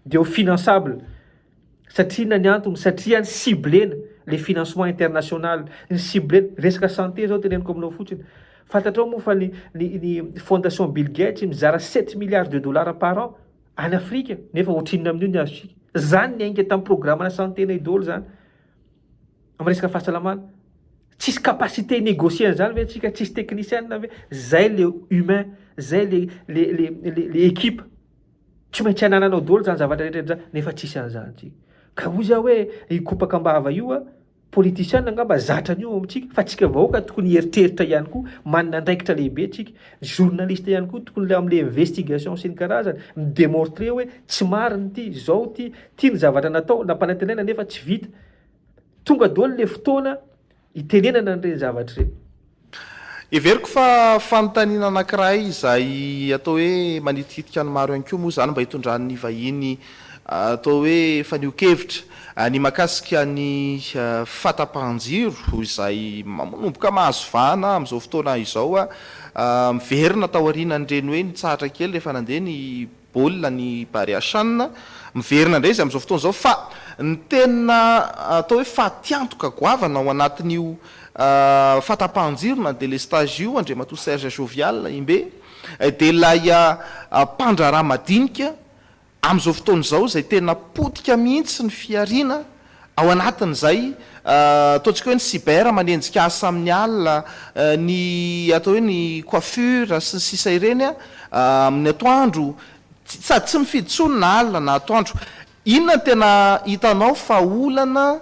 Speaker 2: dia ho finançable. Satria inona ny antony? Satria ny ciblena le financement international, ny ciblena, resaka santé zao teneniko aminao fotsiny. Fantatrao moa fa ny ny ny fondation Bill Gates mizara 7 milliards de dollars par an any Afrika, nefa ohatrinona amin'io ny azontsika? Zany niainga tamin'ny programme-na santé-nay daholo zany. Amin'ny resaka fahasalamana. Tsisy capacité hi-négocier an'izany ve tsika? Tsisy technician ve? Zay le humain, zay le le le le le équipe. Tsy maintsy anananao daholo zany zavatra rehetra rehetra zany nefa tsisy an'izany tsika. Ka hoy za hoe hikopaka am-bava io a, politician angamba zatra an'io ao amintsika fa tsika vahoaka tokony hieritreritra ihany koa, manana andraikitra lehibe tsika. Ny journaliste ihany koa tokony le amle investigation sy ny karazany, mi-demortrer hoe tsy marina ity, zao ity, ity ny zavatra natao, nampanantenaina nefa tsy vita. Tonga daholo le fotoana hitenenana an'ireny zavatra ireny.
Speaker 1: Heveriko fa fanontaniana anankiray izay atao hoe manitikitika ny maro ihany koa moa izany mba hitondran'ny vahiny atao hoe fanehoan-kevitra ny mahakasika ny fahatapahan-jiro izay manomboka mahazo vahana amin'izao fotoana izao miverina taorianan'ireny hoe nitsahatra kely rehefa nandeha ny baolina ny Barea Chan. Miverina indray izy amin'izao fotoana izao fa ny tena atao hoe fatiantoka goavana ao anatin'io fahatapahan-jiro na délestage io Andriamatoa Serge Jovial Imbe dia ilay mpandraharaha madinika amin'izao fotoana izao izay tena potika mihitsy ny fihariana ao anatin'izay ataontsika hoe ny cyber manenjika asa amin'ny alina, ny atao hoe ny coiffure sy ny sisa ireny amin'ny atoandro, sady tsy mifidy intsony na alina na atoandro. Inona no tena hitanao fa olana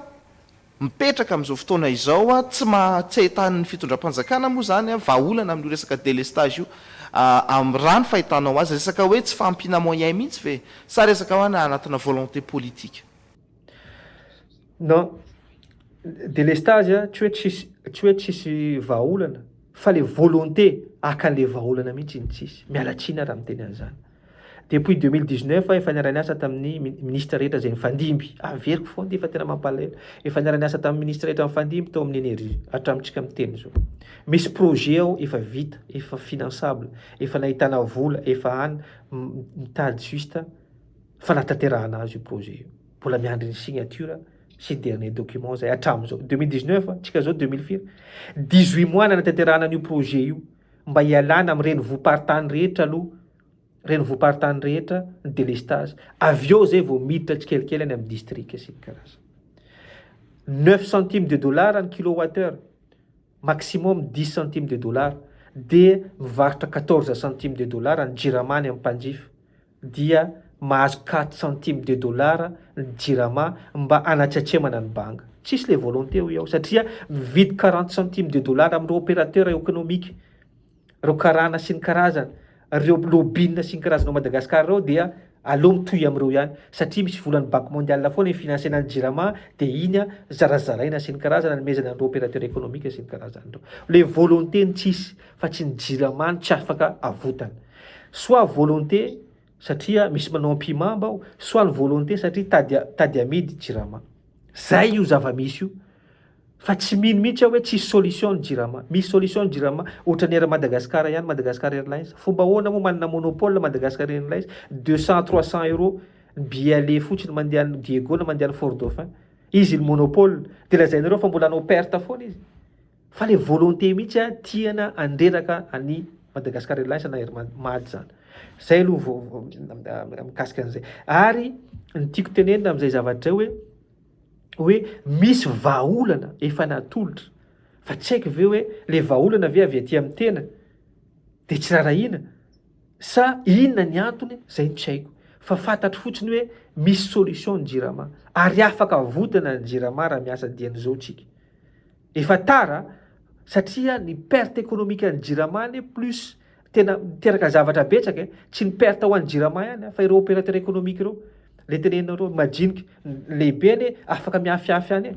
Speaker 1: mipetraka amin'izao fotoana izao, tsy maha tsy ahitan'ny fitondram-panjakana moa izany vahaolana amin'io resaka délestage io, amin'ny raha ny fahitanao azy, resaka hoe tsy fahampiana moyen mihitsy ve sa resaka hoe anatina volonté politique?
Speaker 2: Non, délestage a, tsy hoe tsisy tsy hoe tsisy vahaolana fa le volonté haka an'le vahaolana mihitsy no tsisy, miala tsiny aho raha miteny an'izany. Depuis 2019 aho efa niara-niasa tamin'ny ministra rehetra izay nifandimby, averiko foana ity fa tena mampalahelo, efa niara-niasa tamin'ny ministra rehetra nifandimby tao amin'ny énergie hatramintsika miteny izao. Misy projet ao efa vita, efa finançable, efa nahitana vola, efa any, mitady juste fanatanterahana azy io projet io. Mbola miandry ny signature sy dernier document zay hatramin'izao. 2019, tsika zao 2000 firy? 18 mois nanatanterahana an'io projet io mba hialana amin'ny renivohi-paritany rehetra aloha, renivohi-paritany rehetra ny délestage. Avy eo zay vao miditra tsikelikely any amin'ny district sy ny karazany. 9 centimes de dollars ny kilowatt heure, maximum 10 centimes de dollars, dia mivarotra 14 centimes de dollars ny jirama any amin'ny mpanjifa. dia mahazo quatre centimes de dollars ny jirama mba hanatsatsemana ny banga. Tsisy le volonté hoy aho satria mividy quarante centimes de dollars amin'ireo opérateur économique, ireo karana sy ny karazany. Reo lobbying sy ny karazana ao Madagascar reo dia aleo mitohy amin'ireo ihany satria misy volan'ny banque mondiale foana hi-financer-na ny jirama dia iny zarazaraina sy ny karazana anomezana an'ireo opérateur économique sy ny karazany ireo. Le volonté no tsisy fa tsy ny jirama no tsy afaka avotana. Soit volonté satria misy manao ampihimamba ao, soit ny volonté satria tady tady amidy jirama. Zay io zava-misy io. Fa tsy mino mihitsy aho hoe tsisy solution ny jirama. Misy solution ny jirama, ohatran'ny Air Madagascar ihany, Madagascar Airlines. Fomba ahoana moa manana monopole Madagascar Airlines, 200 à 300 euros ny billet aller fotsiny mandeha any Diego na mandeha any Fort Dauphin. Izy ny monopole. Dia lazainareo fa mbola hanao perte foana izy. Fa le volonté mihitsy a tiana handreraka an'i Madagascar Airlines na Air Mad zany. Zay aloha mikasika an'izay. Ary ny tiako tenenina amin'izay zavatra izay hoe, hoe misy vahaolana efa natolotra fa tsy haiko ve hoe le vahaolana ve avy aty amin'ny tena de tsy rarahina sa inona ny antony zay no tsy haiko fa fantatro fotsiny hoe misy solution ny jirama ary afaka avotana ny jirama raha miasa dian'izao tsika Efa tara satria ny perte économique an'ny jirama anie plus tena miteraka zavatra betsaka e, tsy ny perte ho an'ny jirama ihany fa ireo opérateur économique ireo, le teneninareo madinika, ny lehibe anie afaka miafiafy any e,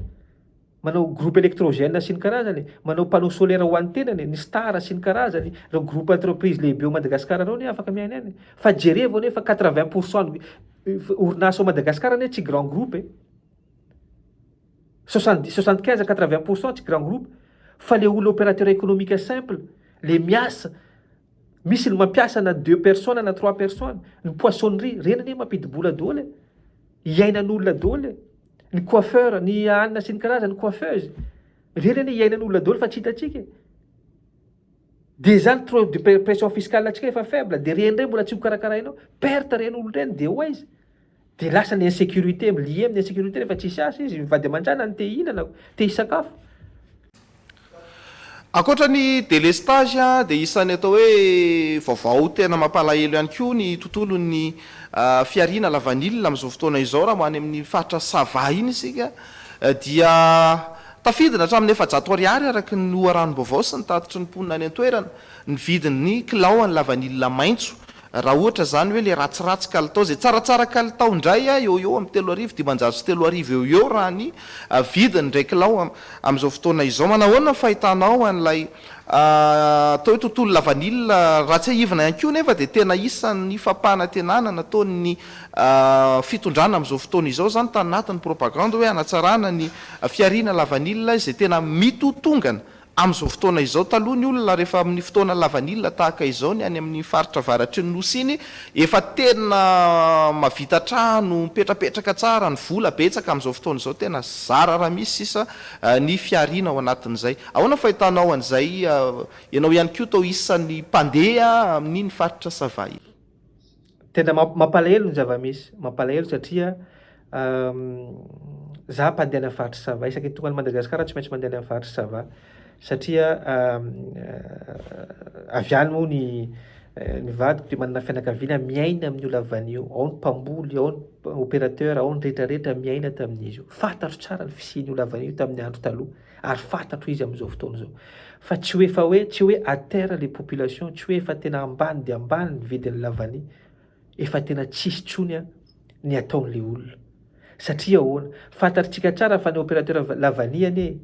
Speaker 2: manao groupe électrogène sy ny karazany e, manao panneau solaire ho an'ny tenany e, ny star sy ny karazany, ireo groupe entreprise lehibe ao Madagascar ireo anie afaka miaina any e, fa jerevo anie fa 80 pour cent ny orinasa ao Madagascar anie tsy grand groupe e. 70, 75 à 80 pour cent tsy grand groupe fa le olona opérateur économique simple le miasa misy ny mampiasa na deux personnes na trois personnes ny poissonnerie reny anie mampidi-bola daholo e iainan'olona daholo e ny coiffeur ny anina sy ny karazany coiffeuse reny anie iainan'olona daholo fa tsy hitantsika e Déjà ny trop de pression fiscale antsika efa faible de reny ndray mbola tsy ho karakarainao perte reny olona reny de ho aiza De lasa ny insécurité, lié amin'ny insécurité rehefa tsisy asa izy, ny vady aman-janany te hihinana, te hisakafo.
Speaker 1: Ankoatra ny délestage dia isan'ny atao hoe vaovao tena mampalahelo ihany koa ny tontolon'ny fihariana lavanila amin'izao fotoana izao. Raha any amin'ny faritra Sava iny isika dia tafidina hatramin'ny 400 ariary araka ny loharanom-baovao sy ny tatitry ny mponina any an-toerana ny vidin'ny kilaon'ny lavanila maitso Raha ohatra izany hoe le ratsiratsy kalitao, izay tsaratsara kalitao indray eo ho eo amin'ny 3000, 3500 eo ho eo raha ny vidiny indray kilao amin'izao fotoana izao. Manahoana ny fahitanao an'ilay atao hoe tontolo lavanila? Raha tsiahivina ihany koa nefa dia tena isan'ny fampanantenana nataon'ny fitondrana amin'izao fotoana izao izany tanatin'ny propagandy hoe hanatsarana ny fihariana lavanila izay tena mitotongana Amin'izao fotoana izao, taloha ny olona rehefa amin'ny fotoana lavanila tahaka izao ny any amin'ny faritra avaratry ny Nosy iny, efa tena mavita trano, mipetrapetraka tsara, ny vola betsaka, amin'izao fotoana izao tena zara raha misy sisa ny fihariana ao anatin'izay. Ahoana ny fahitanao an'izay, ianao ihany koa toa isan'ny mpandeha amin'iny faritra Sava iny?
Speaker 2: Tena mampalahelo ny zava-misy, mampalahelo satria za mpandeha any amin'ny faritry Sava, isaky ny tonga any Madagasikara tsy maintsy mandeha any amin'ny faritry Sava satria avy any moa ny ny vadiko dia manana fianakaviana miaina amin'io lavanio io, ao ny mpamboly, ao ny opérateur, ao ny rehetra rehetra miaina tamin'izy io. Fantatro tsara ny fisian'io lavanio io tamin'ny andro taloha. ary fantatro izy amin'izao fotoana izao fa tsy hoe efa hoe tsy hoe à terre les populations, tsy hoe efa tena ambany dia ambany ny vidin'ny lavania, efa tena tsisy intsony an ny ataon'ilay olona. Satria ahoana? Fantatritsika tsara fa ny opérateur lavania anie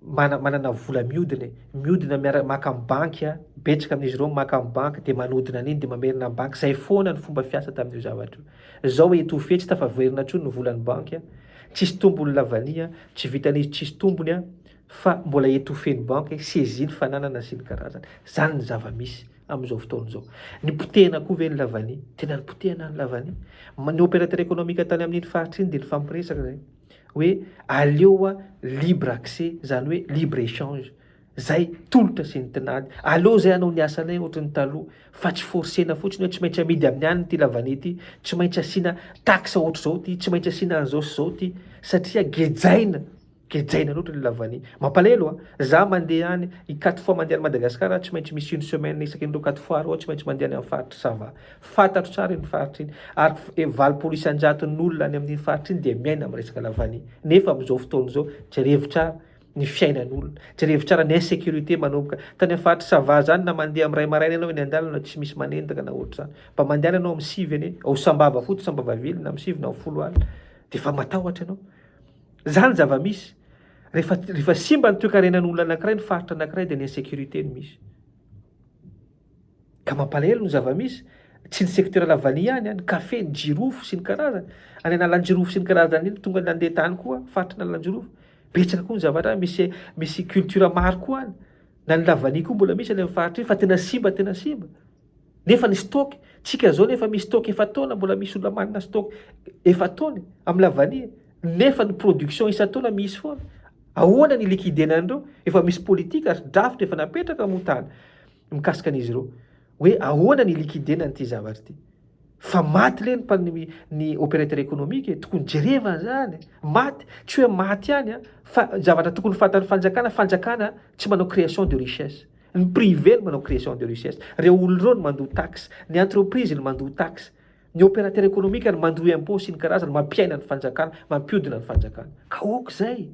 Speaker 2: mana manana vola miodina e, miodina miara maka amin'ny banky an, betsaka amin'izy ireo maka amin'ny banky dia manodina an'iny dia mamerina amin'ny banky, zay foana ny fomba fiasa tamin'io zavatra io. Zao étouffé tsy tafaverina intsony ny volan'ny banky an, tsisy tombony lavania, tsy vitan'izy tsisy tombony an, fa mbola étouffé ny banky, saisie ny fananana sy ny karazany. Zany ny zava-misy amin'izao fotoana izao. Nipotehina koa ve ny lavania? Tena nipotehina ny lavania. Ny opérateur économique tany amin'iny faritra iny dia nifampiresaka zay hoe aleo libre accès, zany hoe libre échange. Zay tolotra sy ny tinady. Aleo zay hanao ny asanay ohatry ny taloha fa tsy forcena fotsiny hoe tsy maintsy amidy amin'ny aniny ity lavania ity, tsy maintsy asiana taxe ohatr'izao ity, tsy maintsy asiana an'izao sy izao ity satria gejaina, gejaina loatra ny lavania. Mampalahelo a! Za mandeha any, i quatre fois mandeha any Madagascar aho tsy maintsy misy une semaine isaky ny roa quatre fois roa aho tsy maintsy mandeha any amin'ny faritry Sava. Fantatro tsara iny faritra iny ary 80 isan-jaton'ny olona any amin'iny faritra iny dia miaina amin'ny resaka lavania. Nefa amin'izao fotoana izao, jerevo tsara. Ny fiainan'olona. Jerevo tsara ny insécurité manomboka. Tany amin'ny faritry Sava zany na mandeha amin'ny iray maraina ianao eny an-dalana tsy misy manendaka na ohatr'izany. Mba mandehana ianao amin'ny sivy anie, ao Sambava fotsiny, Sambava ville na amin'ny sivy na amin'ny folo alina dia efa matahotra ianao. Zany zava-misy. Rehefa rehefa simba ny toekarenan'olona anankiray, ny faritra anankiray dia ny insécurité no misy. Ka mampalahelo ny zava-misy, tsy ny secteur la vanille ihany an, ny kafe, ny jirofo sy ny karazany, any Analanjirofo sy ny karazany iny tonga nandeha tany koa, faritra Analanjirofo, betsaka koa ny zavatra any, misy misy culture maro koa any, na ny la vanille koa mbola misy any amin'ny faritra iny fa tena simba tena simba, nefa ny stock, tsika zao nefa misy stock efa-taona mbola misy olona manana stock efa-taona amin'ny la vanille, nefa ny production isan-taona misy foana, ahoana ny liquider-na an'ireo, efa misy politique ary drafitra efa napetraka moa tany. mikasika an'izy ireo hoe ahoana ny liquider-na an'ity zavatra ity. Fa maty le ny ny opérateur économique e, tokony jerevana zany, maty, tsy hoe maty ihany an, fa zavatra tokony fantan'ny fanjakana, fanjakana tsy manao création de richesse, ny privé no manao création de richesse, reo olona ireo no mandoa taxe, ny entreprise no mandoa taxe, ny opérateur économique no mandoa impôt sy ny karazany, mampiaina ny fanjakana, mampiodina ny fanjakana. Ka ok zay.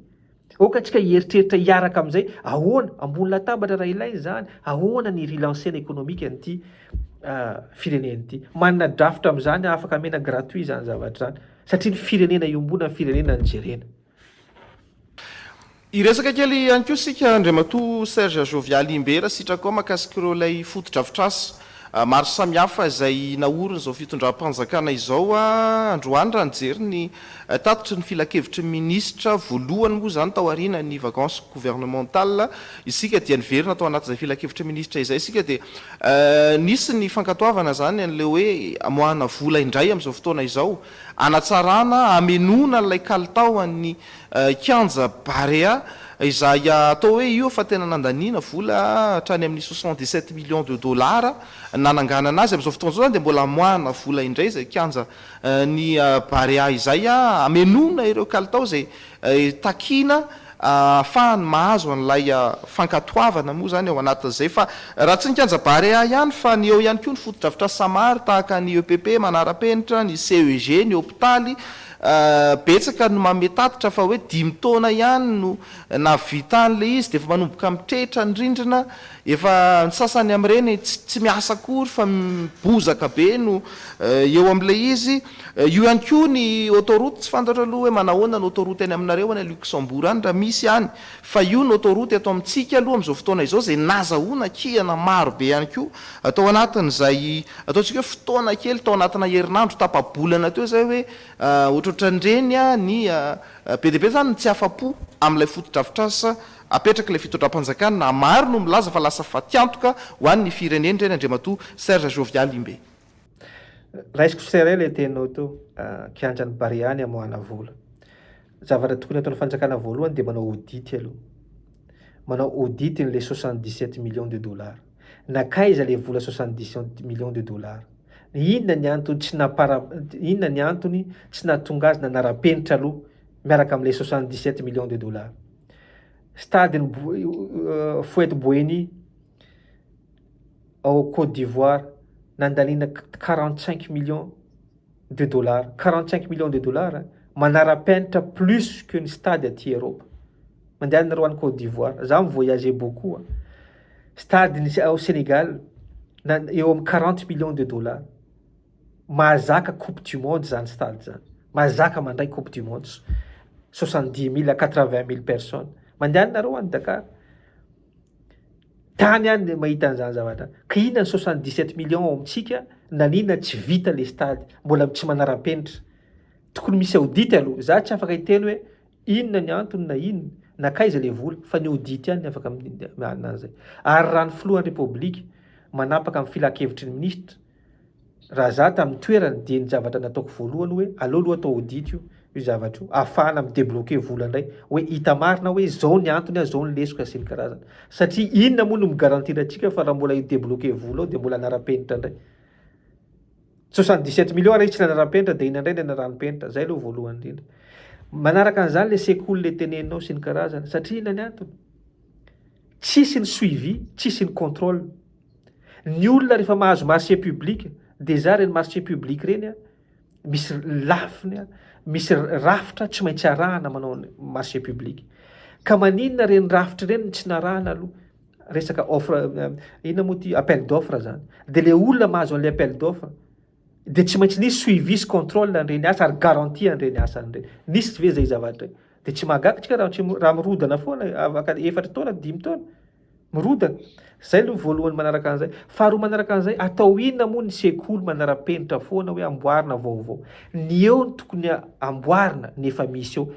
Speaker 2: Aoka antsika hieritreritra hiaraka amin'izay, ahoana, ambony latabatra raha ilaina izany, ahoana ny relancer-na économique an'ity firenena ity. Manana drafitra amin'izany aho, afaka amena gratuit izany zavatra izany, satria ny firenena iombonana, ny firenena no jerena.
Speaker 1: Hiresaka kely ihany koa isika Andriamatoa Serge Jovial Imbera sitrakao mahakasika ireo ilay fotodrafitrasa maro samihafa izay naorin'izao fitondram-panjakana izao androany raha nijery ny Tatitry ny filankevitry ny minisitra voalohany moa izany tao aorianan'ny vacances gouvernementales isika dia niverina tao anatin'izay filankevitry ny minisitra izay isika dia nisy ny fankatoavana izany an'ilay hoe amoahana vola indray amin'izao fotoana izao hanatsarana hamenoana an'ilay kalitao an'ny kianja Barea izay atao hoe io efa tena nandaniana vola hatrany amin'ny 77 millions de dollars nananganana azy amin'izao fotoana izao izany dia mbola amoahana vola indray izay kianja ny Barea izay hamenoana ireo kalitao izay takiana ahafahany mahazo an'ilay fankatoavana moa izany ao anatin'izay fa raha tsy ny kianja Barea ihany fa ny eo ihany koa ny fotodrafitrasa maro tahaka ny EPP manara-penitra, ny CEG, ny hopitaly betsaka no manome tatitra fa hoe dimy taona ihany no nahavitany ilay izy dia efa manomboka mitretra ny rindrina Efa ny sasany amin'ireny tsy miasa akory fa bozaka be no eo amin'ilay izy. Io ihany koa ny autoroute, tsy fantatro aloha hoe manahoana ny autoroute any aminareo any Luxembourg any raha misy any, fa io ny autoroute eto amintsika aloha amin'izao fotoana izao izay nazahoana kihana maro be ihany koa tao anatin'izay ataontsika hoe fotoana kely tao anatina herinandro tapa-bolana teo izay hoe ohatrohatran'ireny ny be dia be izany ny tsy afa-po amin'ilay fotodrafitrasa Apetrak'ilay fitondram-panjakana na maro no milaza fa lasa fatiantoka ho an'ny firenena ireny Andriamatoa Serge Jovial Imbe.
Speaker 2: Raisiko serre ilay teninao teo, kianjan'i Barea ny amoahana vola. Zavatra tokony ataon'ny fanjakana voalohany dia manao audit aloha. Manao audit n'ilay 77 millions de dollars. Nankaiza ilay vola 77 millions de dollars? Inona ny antony tsy nampara, inona ny antony tsy nahatonga azy nanara-penitra aloha miaraka amin'ilay 77 millions de dollars? Stade ny Fouette Boeny ao Côte d'Ivoire nandaniana 45 millions de dollars, 45 millions de dollars manara-penitra plus que ny stade aty Europe. Mandeha nareo any Côte d'Ivoire, za mi-voyager beaucoup. Stade ny ao Sénégal na eo amin'ny 40 millions de dollars. Mahazaka coupe du monde zany stade zany. Mahazaka mandray coupe du monde. 70 000 à 80 000 personnes. Mandehana nareo any Dakar. Tany any mahita an'izany zavatra. Ka inona ny 77 millions ao amintsika naninona tsy vita le stade. Mbola tsy manara-penitra. Tokony misy audit aloha. Za tsy afaka hiteny hoe Inona ny antony na inona, nankaiza ilay vola, fa ny audit ihany ny afaka mialina an'izay. Ary raha ny filohan'ny Repoblika manapaka amin'ny filankevitry ny minisitra, raha za tamin'ny toerany dia ny zavatra nataoko voalohany hoe aleo aloha atao audit io io zavatra io, ahafahana mi-debloquer vola indray, hoe hita marina hoe izao ny antony, izao ny lesoka sy ny karazany. Satria inona moa no mi-garantir antsika fa raha mbola hi-debloquer vola ao dia mbola hanara-penitra indray. 77 millions ary izy tsy nanara-penitra dia inona indray ny hanarahany-penitra? Zay aloha voalohany indrindra. Manaraka an'izany le sekoly le teneninao sy ny karazany satria inona ny antony? Tsisy ny suivi, tsisy ny contrôle. Ny olona rehefa mahazo marché public, déjà ireny marché public ireny a, misy lafiny a, misy rafitra tsy maintsy arahana manao marché public. Ka maninona ireny rafitra ireny no tsy narahana aloha? Resaka offre, inona moa ity, appel d'offre zany. Dia le olona mahazo an'ilay appel d'offre, dia tsy maintsy nisy suivi sy contrôle an'ireny asa ary garantie an'ireny asa ireny. Nisy ve izay zavatra izay? Dia tsy mahagaga tsika raha tsy raha mirodana foana afaka efatra taona, dimy taona. Mirodana. Zay aloha voalohany manaraka an'izay. Faharoa manaraka an'izay, atao inona moa ny sekoly manara-penitra foana hoe amboarina vaovao? Ny eo no tokony amboarina, ny efa misy eo.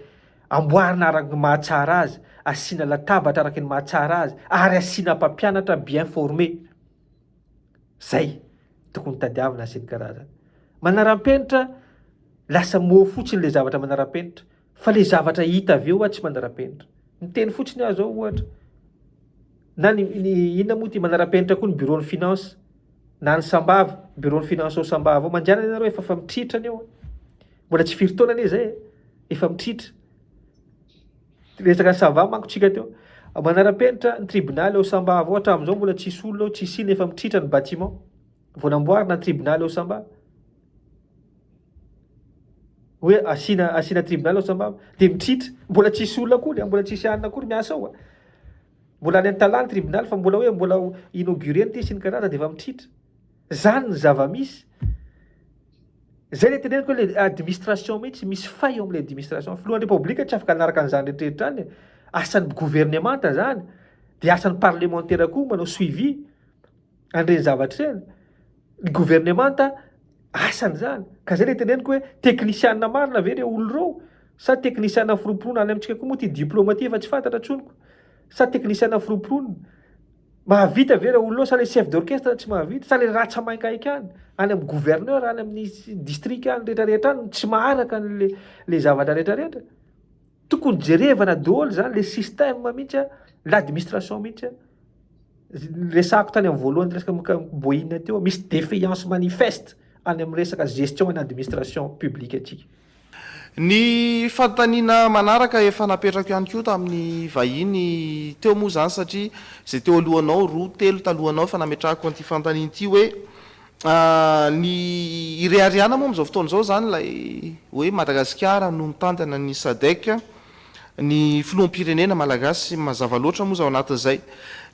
Speaker 2: Amboarina araka ny mahatsara azy, asiana latabatra araka ny mahatsara azy, ary asiana mpampianatra bien formé. Zay tokony tadiavina sy ny karazany. Manara-penitra, lasa mot fotsiny le zavatra manara-penitra. Fa le zavatra hita avy eo tsy manara-penitra. Miteny fotsiny aho zao ohatra, na ny ny inona moa ty manara-penitra koa ny bureau ny finance, na ny Sambava, bureau ny finance ao Sambava ao, mandiana anie nareo efa fa mitritra anie eo, mbola tsy firy taona anie zay e, efa mitritra. Resaka Sava manko tsika teo. Manara-penitra ny tribonaly ao Sambava ao hatramin'izao mbola tsisy olona ao, tsisy inona efa mitritra ny bâtiment. Vao namboarina ny tribonaly ao Sambava. Hoe asiana asiana tribunal ao Sambava dia mitritra, mbola tsisy olona akory, mbola tsisy anona akory miasa ao. Mbola any Antalaha ny tribunal fa mbola hoe mbola ho inaugurena ity sy ny karazany dia efa mitritra. Zany ny zava-misy. Zay le teneniko hoe le administration mihitsy, misy faille eo amin'ilay administration. Filohan'ny Repoblika tsy afaka hanaraka an'izany rehetrarehetra izany e. Asan'ny governemanta zany, dia asan'ny parlemantera koa manao suivi an'ireny zavatra ireny. Ny governemanta asany izany. Ka zay le teneniko hoe teknisiana marina ve ireo olona ireo sa teknisiana foromporonina any amintsika koa moa ity diploma ity efa tsy fantatra intsony ko. Sa teknisiana foromporonina. Mahavita ve ireo olona ireo sa le chef d'orchestre tsy mahavita sa le ratsa-mainkaika any, any amin'ny gouverneur any amin'ny district any rehetra rehetra any no tsy maharaka an'le le zavatra rehetra rehetra. Tokony jerevana daholo zany le système mihitsy a, l'administration mihitsy a. Resahako tany amin'ny voalohany resaka Boeing teo, misy défaillance manifeste any amin'ny resaka gestion and administration publique antsika.
Speaker 1: Ny fanontaniana manaraka efa napetrako ihany koa tamin'ny vahiny teo moa izany satria izay teo alohanao, roa, telo talohanao efa nametrahako an'ity fanontaniana ity hoe ny ireharehana moa amin'izao fotoana izao izany ilay hoe Madagasikara no mitantana ny Sadec. ny filoham-pirenena malagasy mazava loatra moa izao anatin'izay.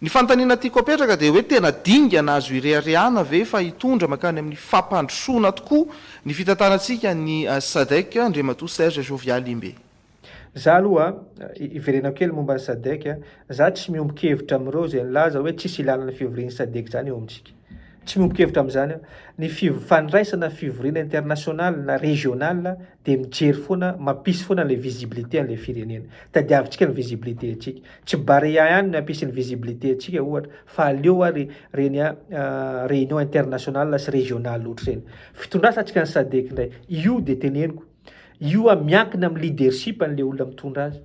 Speaker 1: Ny fanontaniana tiako apetraka dia hoe tena dingana azo ireharehana ve fa hitondra mankany amin'ny fampandrosoana tokoa ny fitantanantsika ny Sadec, Andriamatoa Serge Jovial Imbe?
Speaker 2: Za aloha, hiverenako kely momba ny Sadec, za tsy miombon-kevitra amin'ireo izay nilaza hoe tsisy ilana ny fivorian'ny Sadec izany eo amintsika. Tsy miombon-kevitra amin'izany aho. Ny fandraisana fivoriana international na regional dia mijery foana, mampisy foana an'ilay visibilité an'ilay firenena. Tadiavintsika ny visibilité antsika. Tsy Barea ihany no hampisy ny visibilité antsika ohatra fa aleo ary ireny réunion international sy regional ohatr'ireny. Fitondrasantsika ny Sadec indray, io dia teneniko, io miankina amin'ny leadership an'ilay olona mitondra azy.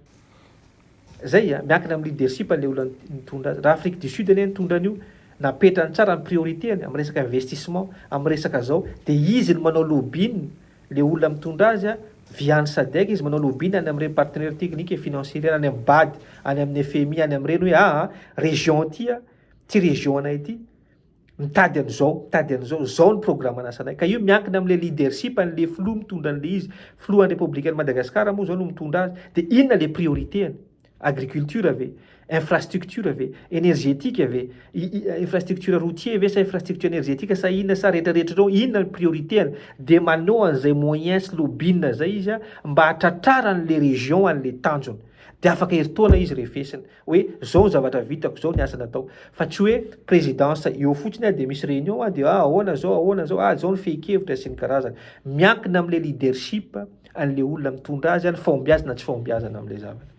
Speaker 2: Zay a, miankina amin'ny leadership le olona nitondra azy. Raha Afrique du Sud anie nitondra an'io, napetrany tsara ny priorité-ny amin'ny resaka investissement, amin'ny resaka zao, dia izy no manao lobbying le olona mitondra azy a, via ny Sadec izy manao lobbying any amin'ireny partenaires techniques et financiers ireny, any amin'ny Bad, any amin'ny FMI, any amin'ireny hoe aa région ity a, ity région anay ity. Mitady an'izao, mitady an'izao, izao ny programan'asanay. Ka io miankina amin'ilay leadership an'ilay filoha mitondra an'ilay izy. Filohan'ny Repoblikan'i Madagasikara moa izao no mitondra azy. Dia inona ilay priorité-ny? Agriculture ve? Infrastructure ve? Énergétique ve? Infrastructure routier ve sa infrastructure énergétique sa inona sa rehetra rehetra ireo? Inona ny priorité-ny? Dia maneho an'izay moyens sy lobbying izay izy mba hahatratraran'ilay région an'ilay tanjona. Dia afaka herintaona izy refesina. Hoe zao ny zavatra vitako, zao ny asa natao. Fa tsy hoe présidence eo fotsiny ah dia misy réunion ah dia ah ahoana zao, ahoana zao, ah zao ny fehin-kevitra sy ny karazany. Miankina amin'ilay leadership an'ilay olona mitondra azy ny fahombiazana na tsy fahombiazana amin'ilay zavatra.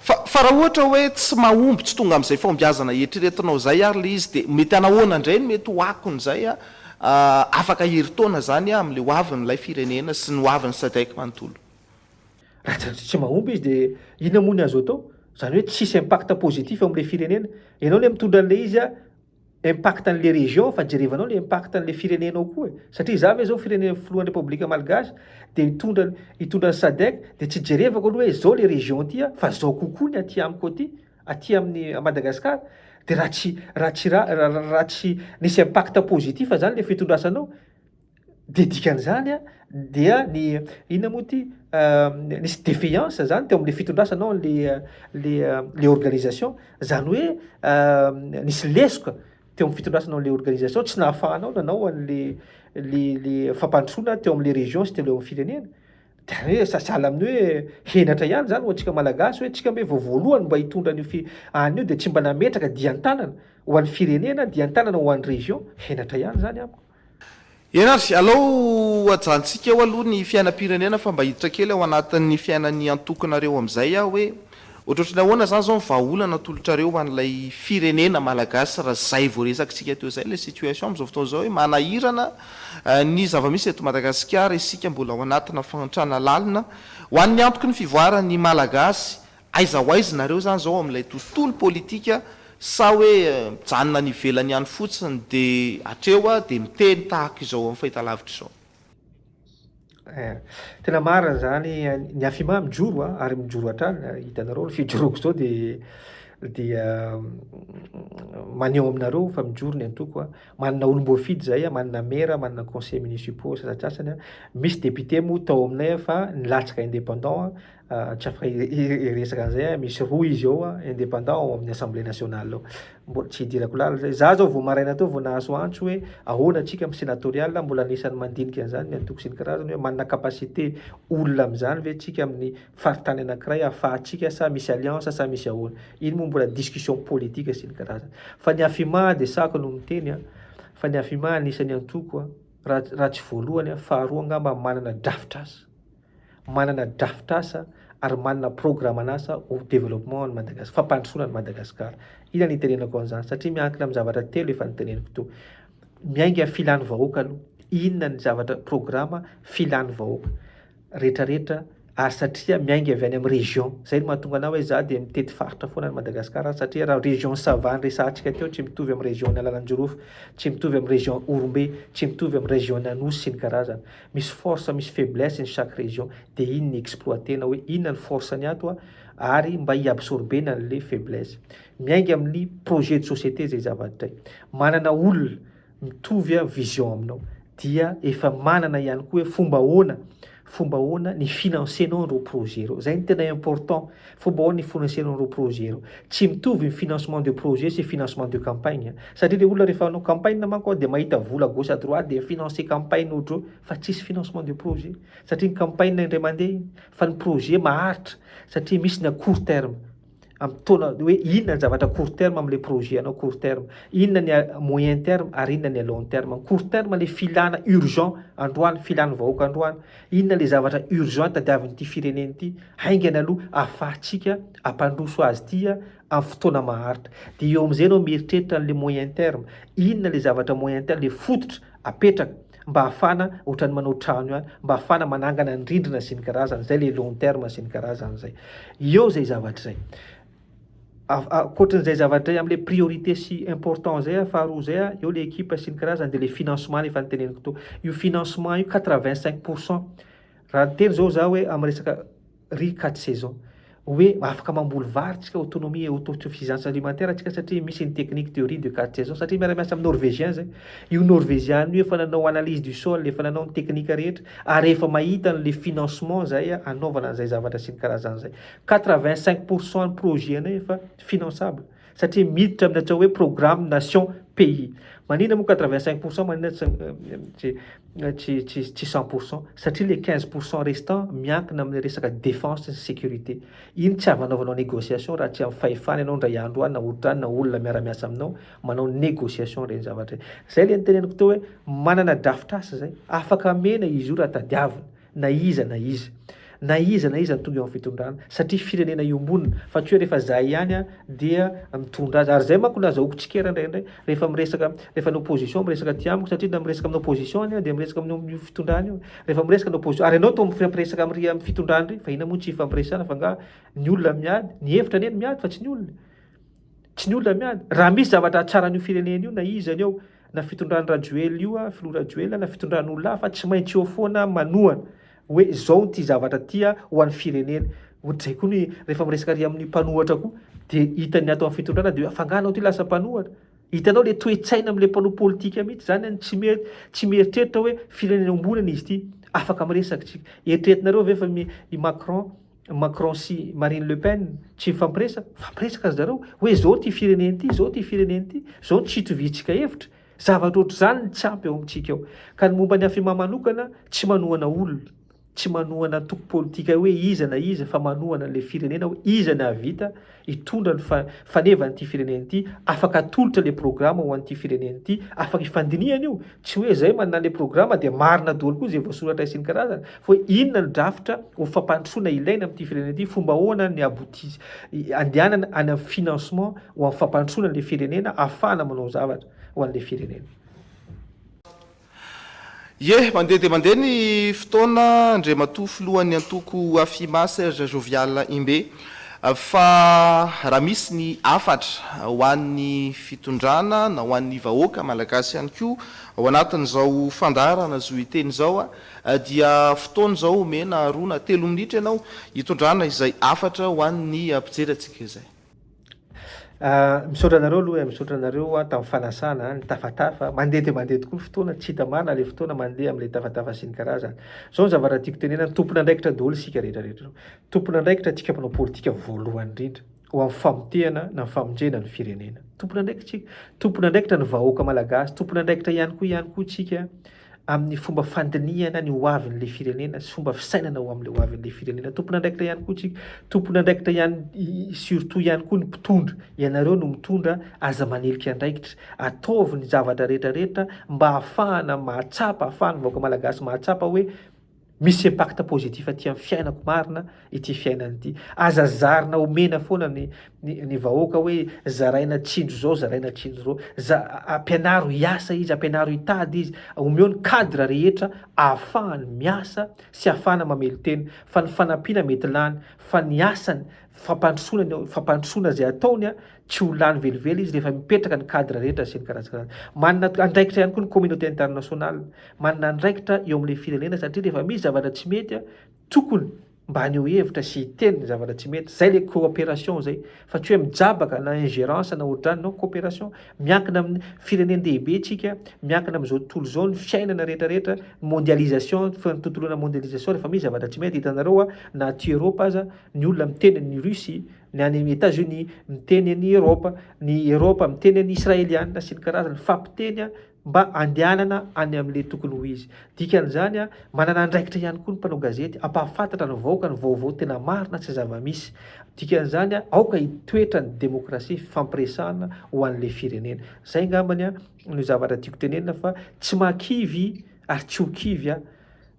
Speaker 1: Fa fa raha ohatra hoe tsy mahomby, tsy tonga amin'izay fahombiazana eritreretinao izay ary ilay izy dia mety hanahoana indray no mety ho akon'izay afaka herintaona izany amin'ilay hoavin'ilay firenena sy ny hoavin'ny Sadec manontolo?
Speaker 2: Raha tsy mahomby izy dia inona moa ny azo atao? Izany hoe tsisy impact positif eo amin'ilay firenena. Ianao ilay mitondra an'ilay izy a, impact an'ilay région fa jerevanao ilay impact an'ilay firenenao koa e. Satria izaho ve izao firenena filohan'ny Repoblika Malgache dia hitondra hitondra ny Sadec dia tsy jerevako aloha hoe izao ilay région ity a, fa izao kokoa ny aty amiko aty, aty amin'ny à Madagascar. Dia raha tsy raha tsy raha raha tsy nisy impact positif izany ilay fitondrasanao. Dia dikan'izany a, dia ny inona moa ity, nisy défaillance zany teo amin'le fitondrasanao an'le le le organisation, zany hoe nisy lesoka teo amin'ny fitondrasanao an'le organisation tsy nahafahanao nanao an'le le le fampandrosoana teo amin'le région sy teo amin'ny firenena. Dia hoe sahala amin'ny hoe henatra ihany zany ho antsika Malagasy hoe tsika ve vao voalohany mba hitondra an'io fi an'io dia tsy mba nametraka dian-tanana ho an'ny firenena, dian-tanana ho an'ny région, henatra ihany zany amiko.
Speaker 1: Eny ary, alao hajantsika eo aloha ny fiainam-pirenena fa mba hiditra kely ao anatin'ny fiainan'ny antokonareo amin'izay aho hoe ohatrohatry ny ahoana izany izao ny vahaolana atolotrareo ho an'ilay firenena malagasy raha izay voaresakitsika teo izay ilay situation amin'izao fotoana izao hoe manahirana ny zava-misy eto Madagasikara isika mbola ao anatina fahantrana lalina ho an'ny antoky ny fivoaran'ny malagasy Aiza ho aiza nareo zany zao amin'ilay tontolo politika sa hoe mijanona any ivelany any fotsiny de hatreo a de miteny tahaka izao amin'ny fahitalavitra izao?
Speaker 2: Eh, tena marina zany, ny Afima mijoro a, ary mijoro hatrany, hitanareo ny fijoroako zao de dia maneho aminareo fa mijoro ny antoko a, manana olom-boafidy zahay a, manana maire, manana conseillers municipaux sasantsasany a, misy député moa tao aminay fa nilatsaka indépendant a, Tsy afaka hiresaka an'izay aho, misy roa izy ao indépendant ao amin'ny assemblée nationale ao, mbola tsy hidirako lalina zay, za zao vao maraina teo vao nahazo antso hoe ahoana antsika amin'ny sénatorial, mbola anisan'ny mandinika an'izany ny antoko sy ny karazany hoe manana capacité olona amin'izany ve tsika amin'ny faritany anankiray ahafahantsika sa misy alliance sa misy ahoana, iny moa mbola discussion politique sy ny karazany, fa ny AFIMA dia sahako no miteny an, fa ny AFIMA anisan'ny antoko raha tsy voalohany faharoa angamba manana drafitr'asa. manana drafitr'asa ary manana programan'asa ho développement an'i Madagascar, fampandrosoana an'i Madagasikara. Inona ny itenenako an'izany? Satria miankina amin'ny zavatra telo efa noteneniko teo. Miainga filan'ny vahoaka aloha. Inona ny zavatra programa filan'ny vahoaka rehetrarehetra ary satria miainga avy any amin'ny région. Izay no mahatonga anah hoe za dia mitety faritra foana any Madagasikara satria raha région Sava niresahantsika teo tsy mitovy amin'ny région Analanjirofo, tsy mitovy amin'ny région Ihorombe, tsy mitovy amin'ny région Anosy sy ny karazany. Misy force misy faiblesse ny chaque région de iny ny exploiter-na hoe inona ny force ny ato ary mba hi-absorber-na an'le faiblesse. Miainga amin'ny projet de société zay zavatra zay. Manana olona mitovy vision aminao dia efa manana ihany koa hoe fomba ahoana fomba ahoana ny financer-nao an'ireo projet ireo. Zay no tena important. Fomba ahoana ny financer-nao an'ireo projet ireo. Tsy mitovy ny financement de projet sy financement de campagne. Satria le olona rehefa hanao campagne manko dia mahita vola gauche à droite dia mi-financer campagne ohatr'ireo fa tsisy financement de projet. Satria ny campagne indray mandeha iny fa ny projet maharitra satria misy ny à court terme. Amin'ny taona hoe inona ny zavatra court terme amin'ilay projet anao court terme, inona ny à moyen terme ary inona ny à long terme. Ny court terme le filana urgent androany, filan'ny vahoaka androany. Inona le zavatra urgent tadiavin'ity firenena ity haingana aloha ahafahantsika hampandroso azy ity amin'ny fotoana maharitra. Dia eo amin'izay ianao mieritreritra an'le moyen terme, inona le zavatra moyen terme, le fototra apetraka mba hahafahana ohatran'ny manao trano ihany, mba hahafahana manangana ny rindrina sy ny karazany, izay le long terme sy ny karazany izay. Eo izay zavatra izay. Ankoatran'izay zavatra izay amin'ilay priorité sy important izay, faharoa izay, eo ilay équipe sy ny karazany dia ilay financement efa noteneniko teo. Io financement io 85 pourcent. Raha niteny izao za hoe amin'ny resaka riz quatre saisons, hoe afaka mamboly vary tsika, autonomie et autosuffisance alimentaire tsika satria misy ny technique de riz de quatre saisons, satria miara-miasa amin'ny norvégien zay. Io norvégien io efa nanao analyse du sol, efa nanao ny technique rehetra ary efa mahita an'le financement zay anaovana an'izay zavatra sy ny karazany zay. 85 pourcent ny projet anay efa finançable satria miditra amin'ny atao hoe programme nation pays. Manina moa 85 pourcent, manina tsy 100 pourcent? Satria le 15 pourcent restant miankina amin'ny resaka défense sy sécurité. Iny tsy avanaovanao négociation raha tsy amin'ny fahefana ianao ndray andro any na ohatrany na olona miara-miasa aminao manao négociation reny zavatra reny. Zay le niteneniko teo hoe manana drafitr'asa zay, afaka amena izy io raha tadiavina na iza na iza. Na iza na iza ny tonga eo amin'ny fitondrana satria firenena iombonana fa tsy hoe rehefa zahay ihany a dia mitondra azy. Ary zay manko no azahoako tsikera indraindray rehefa miresaka, rehefa ny opposition miresaka aty amiko satria na miresaka amin'ny opposition anie dia miresaka amin'ny fitondrana io. Rehefa miresaka ny opposition ary ianao toa mifampiresaka amin'ry amin'ny fitondrana ry fa inona moa tsy hifampiresahana fa angaha ny olona miady, ny hevitra anie no miady fa tsy ny olona. Tsy ny olona miady. Raha misy zavatra hahatsara an'io firenena io na iza ny eo, na fitondran'i Rajoelina io, filoha Rajoelina, na fitondran'olona hafa, tsy maintsy eo foana manohana hoe izao ity zavatra ity ho an'ny firenena. Ohatr'izay koa ny rehefa miresaka ary amin'ny mpanohatra koa dia hitan'ny ato amin'ny fitondrana dia hoe fa angaha anao ity lasa mpanohatra? Hitanao le toe-tsaina amin'ilay mpanao politika mihitsy zany an, tsy mety, tsy mieritreritra hoe firenena iombonana izy ity, afaka miresaka tsika. Eritreretinareo ve fa i Macron, Macron sy Marine Le Pen tsy mifampiresaka? Mifampiresaka ry zareo hoe zao ity firenena ity, zao ity firenena ity, zao no tsy itoviantsika hevitra. Zavatra ohatr'izany no tsy ampy ao amintsika ao. Ka ny momba ny Afima manokana, tsy manohana olona, tsy manohana antoko politika hoe iza na iza fa manohana an'ilay firenena hoe iza no hahavita hitondra ny fanevan'ity firenena ity, afaka atolotra ilay programa ho an'ity firenena ity, afaka ifandinihana io, tsy hoe izay manana an'ilay programa dia marina daholo koa izay voasoratra sy ny karazany, fa hoe inona ny drafitra ho fampandrosoana ilaina amin'ity firenena ity, fomba ahoana ny aboutis, andehanana any amin'ny financement ho amin'ny fampandrosoana an'ilay firenena ahafahana manao zavatra ho an'ilay firenena.
Speaker 1: Ie, mandeha dia mandeha ny fotoana Andriamatoa Filohan'ny antoko Afima Serge Jovial Imbe fa raha misy ny hafatra ho an'ny fitondrana na ho an'ny vahoaka Malagasy ihany koa ao anatin'izao fandaharana zo hiteny izao dia fotoana izao omena roa na telo minitra ianao hitondrana izay hafatra ho an'ny mpijery antsika izay.
Speaker 2: Misaotra anareo aloha e, misaotra anareo aho tamin'ny fanasana, nitafatafa, mandeha dia mandeha tokoa ny fotoana, tsy hita marina ilay fotoana mandeha amin'ilay tafatafa sy ny karazany. Izao ny zavatra tiako tenenana, tompon'andraikitra daholo isika rehetra rehetra ireo. Tompon'andraikitra antsika mpanao politika voalohany indrindra ho amin'ny famotehana na ny famonjena ny firenena. Tompon'andraikitra isika, tompon'andraikitra ny vahoaka malagasy, tompon'andraikitra ihany koa ihany koa isika amin'ny fomba fandinihana ny ho avin'ilay firenena sy fomba fisainana ho amin'ilay ho avin'ilay firenena. Tompon'andraikitra ihany koa tsika, tompon'andraikitra ihany surtout ihany koa ny mpitondra. Ianareo no mitondra, aza manilika andraikitra. Ataovy ny zavatra rehetra rehetra mba hahafahana mahatsapa, hahafahan'ny vahoaka malagasy mahatsapa hoe misy impact positif aty amin'ny fiainako marina ity fiainana ity. Aza zarina omena foana ny ny ny vahoaka hoe zaraina tsindry zao, zaraina tsindry zao. Za ampianaro hiasa izy, ampianaro hitady izy, omeo ny cadre rehetra ahafahany miasa sy ahafahana mamelon-tena. Fa ny fanampiana mety lany, fa ny asany, fampandrosoana ny fampandrosoana izay ataony tsy ho lany velively izy rehefa mipetraka ny cadre rehetra sy ny karazan-karazany. Manana andraikitra ihany koa ny communauté internationale, manana andraikitra eo amin'ilay firenena satria rehefa misy zavatra tsy mety Tokony mba haneho hevitra sy hiteny ny zavatra tsy mety, zay le coopération zay, fa tsy hoe mijabaka na ingerence na ohatr'izany, non, coopération, miankina amin'ny firenen-dehibe tsika, miankina amin'izao tontolo izao ny fiainana rehetra rehetra, ny mondialisation, fanontoloana mondialisation, rehefa misy zavatra tsy mety, hitanareo a, na aty Europe aza, ny olona miteny ny Russie, ny any Etats Unis, miteny ny Europe, ny Europe miteny ny Israeliana sy ny karazany, mifampiteny mba handehanana any amin'ilay tokony ho izy. Dikan'izany, manana andraikitra ihany koa ny mpanao gazety hampahafantatra ny vahoaka ny vaovao tena marina sy zava-misy. Dikan'izany, aoka hitoetra ny demokrasia fifampiresahana ho an'ilay firenena. Izay angambany no zavatra tiako tenenina fa tsy mahakivy ary tsy ho kivy aho.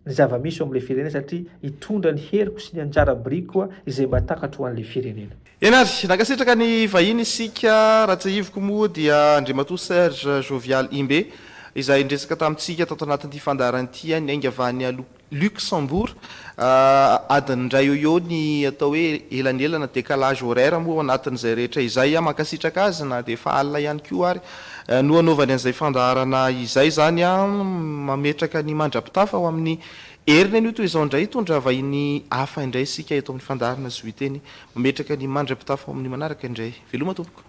Speaker 2: ny zava-misy eo amin'ilay firenena satria hitondra ny heriko sy ny anjara birikiko izay mba takatro ho an'ilay firenena.
Speaker 1: Eny ary, nankasitraka ny vahiny isika, raha tsiahiviko moa dia Andriamatoa Serge Jovial Imbe izay niresaka tamintsika tato anatin'ity fandaharana ity niainga avy any Luxembourg, adiny iray eo eo ny atao hoe elanelana, décalage horaire moa ao anatin'izay rehetra izay, mankasitraka azy na dia efa alina ihany koa ary No anaovany an'izay fandaharana izay izany an, mametraka ny mandra-pitafa ho amin'ny heriny anio toy izao indray hitondra vahiny hafa indray isika eto amin'ny fandaharana Zohiteny. Mametraka ny mandra-pitafa ho amin'ny manaraka indray. Veloma tompoko.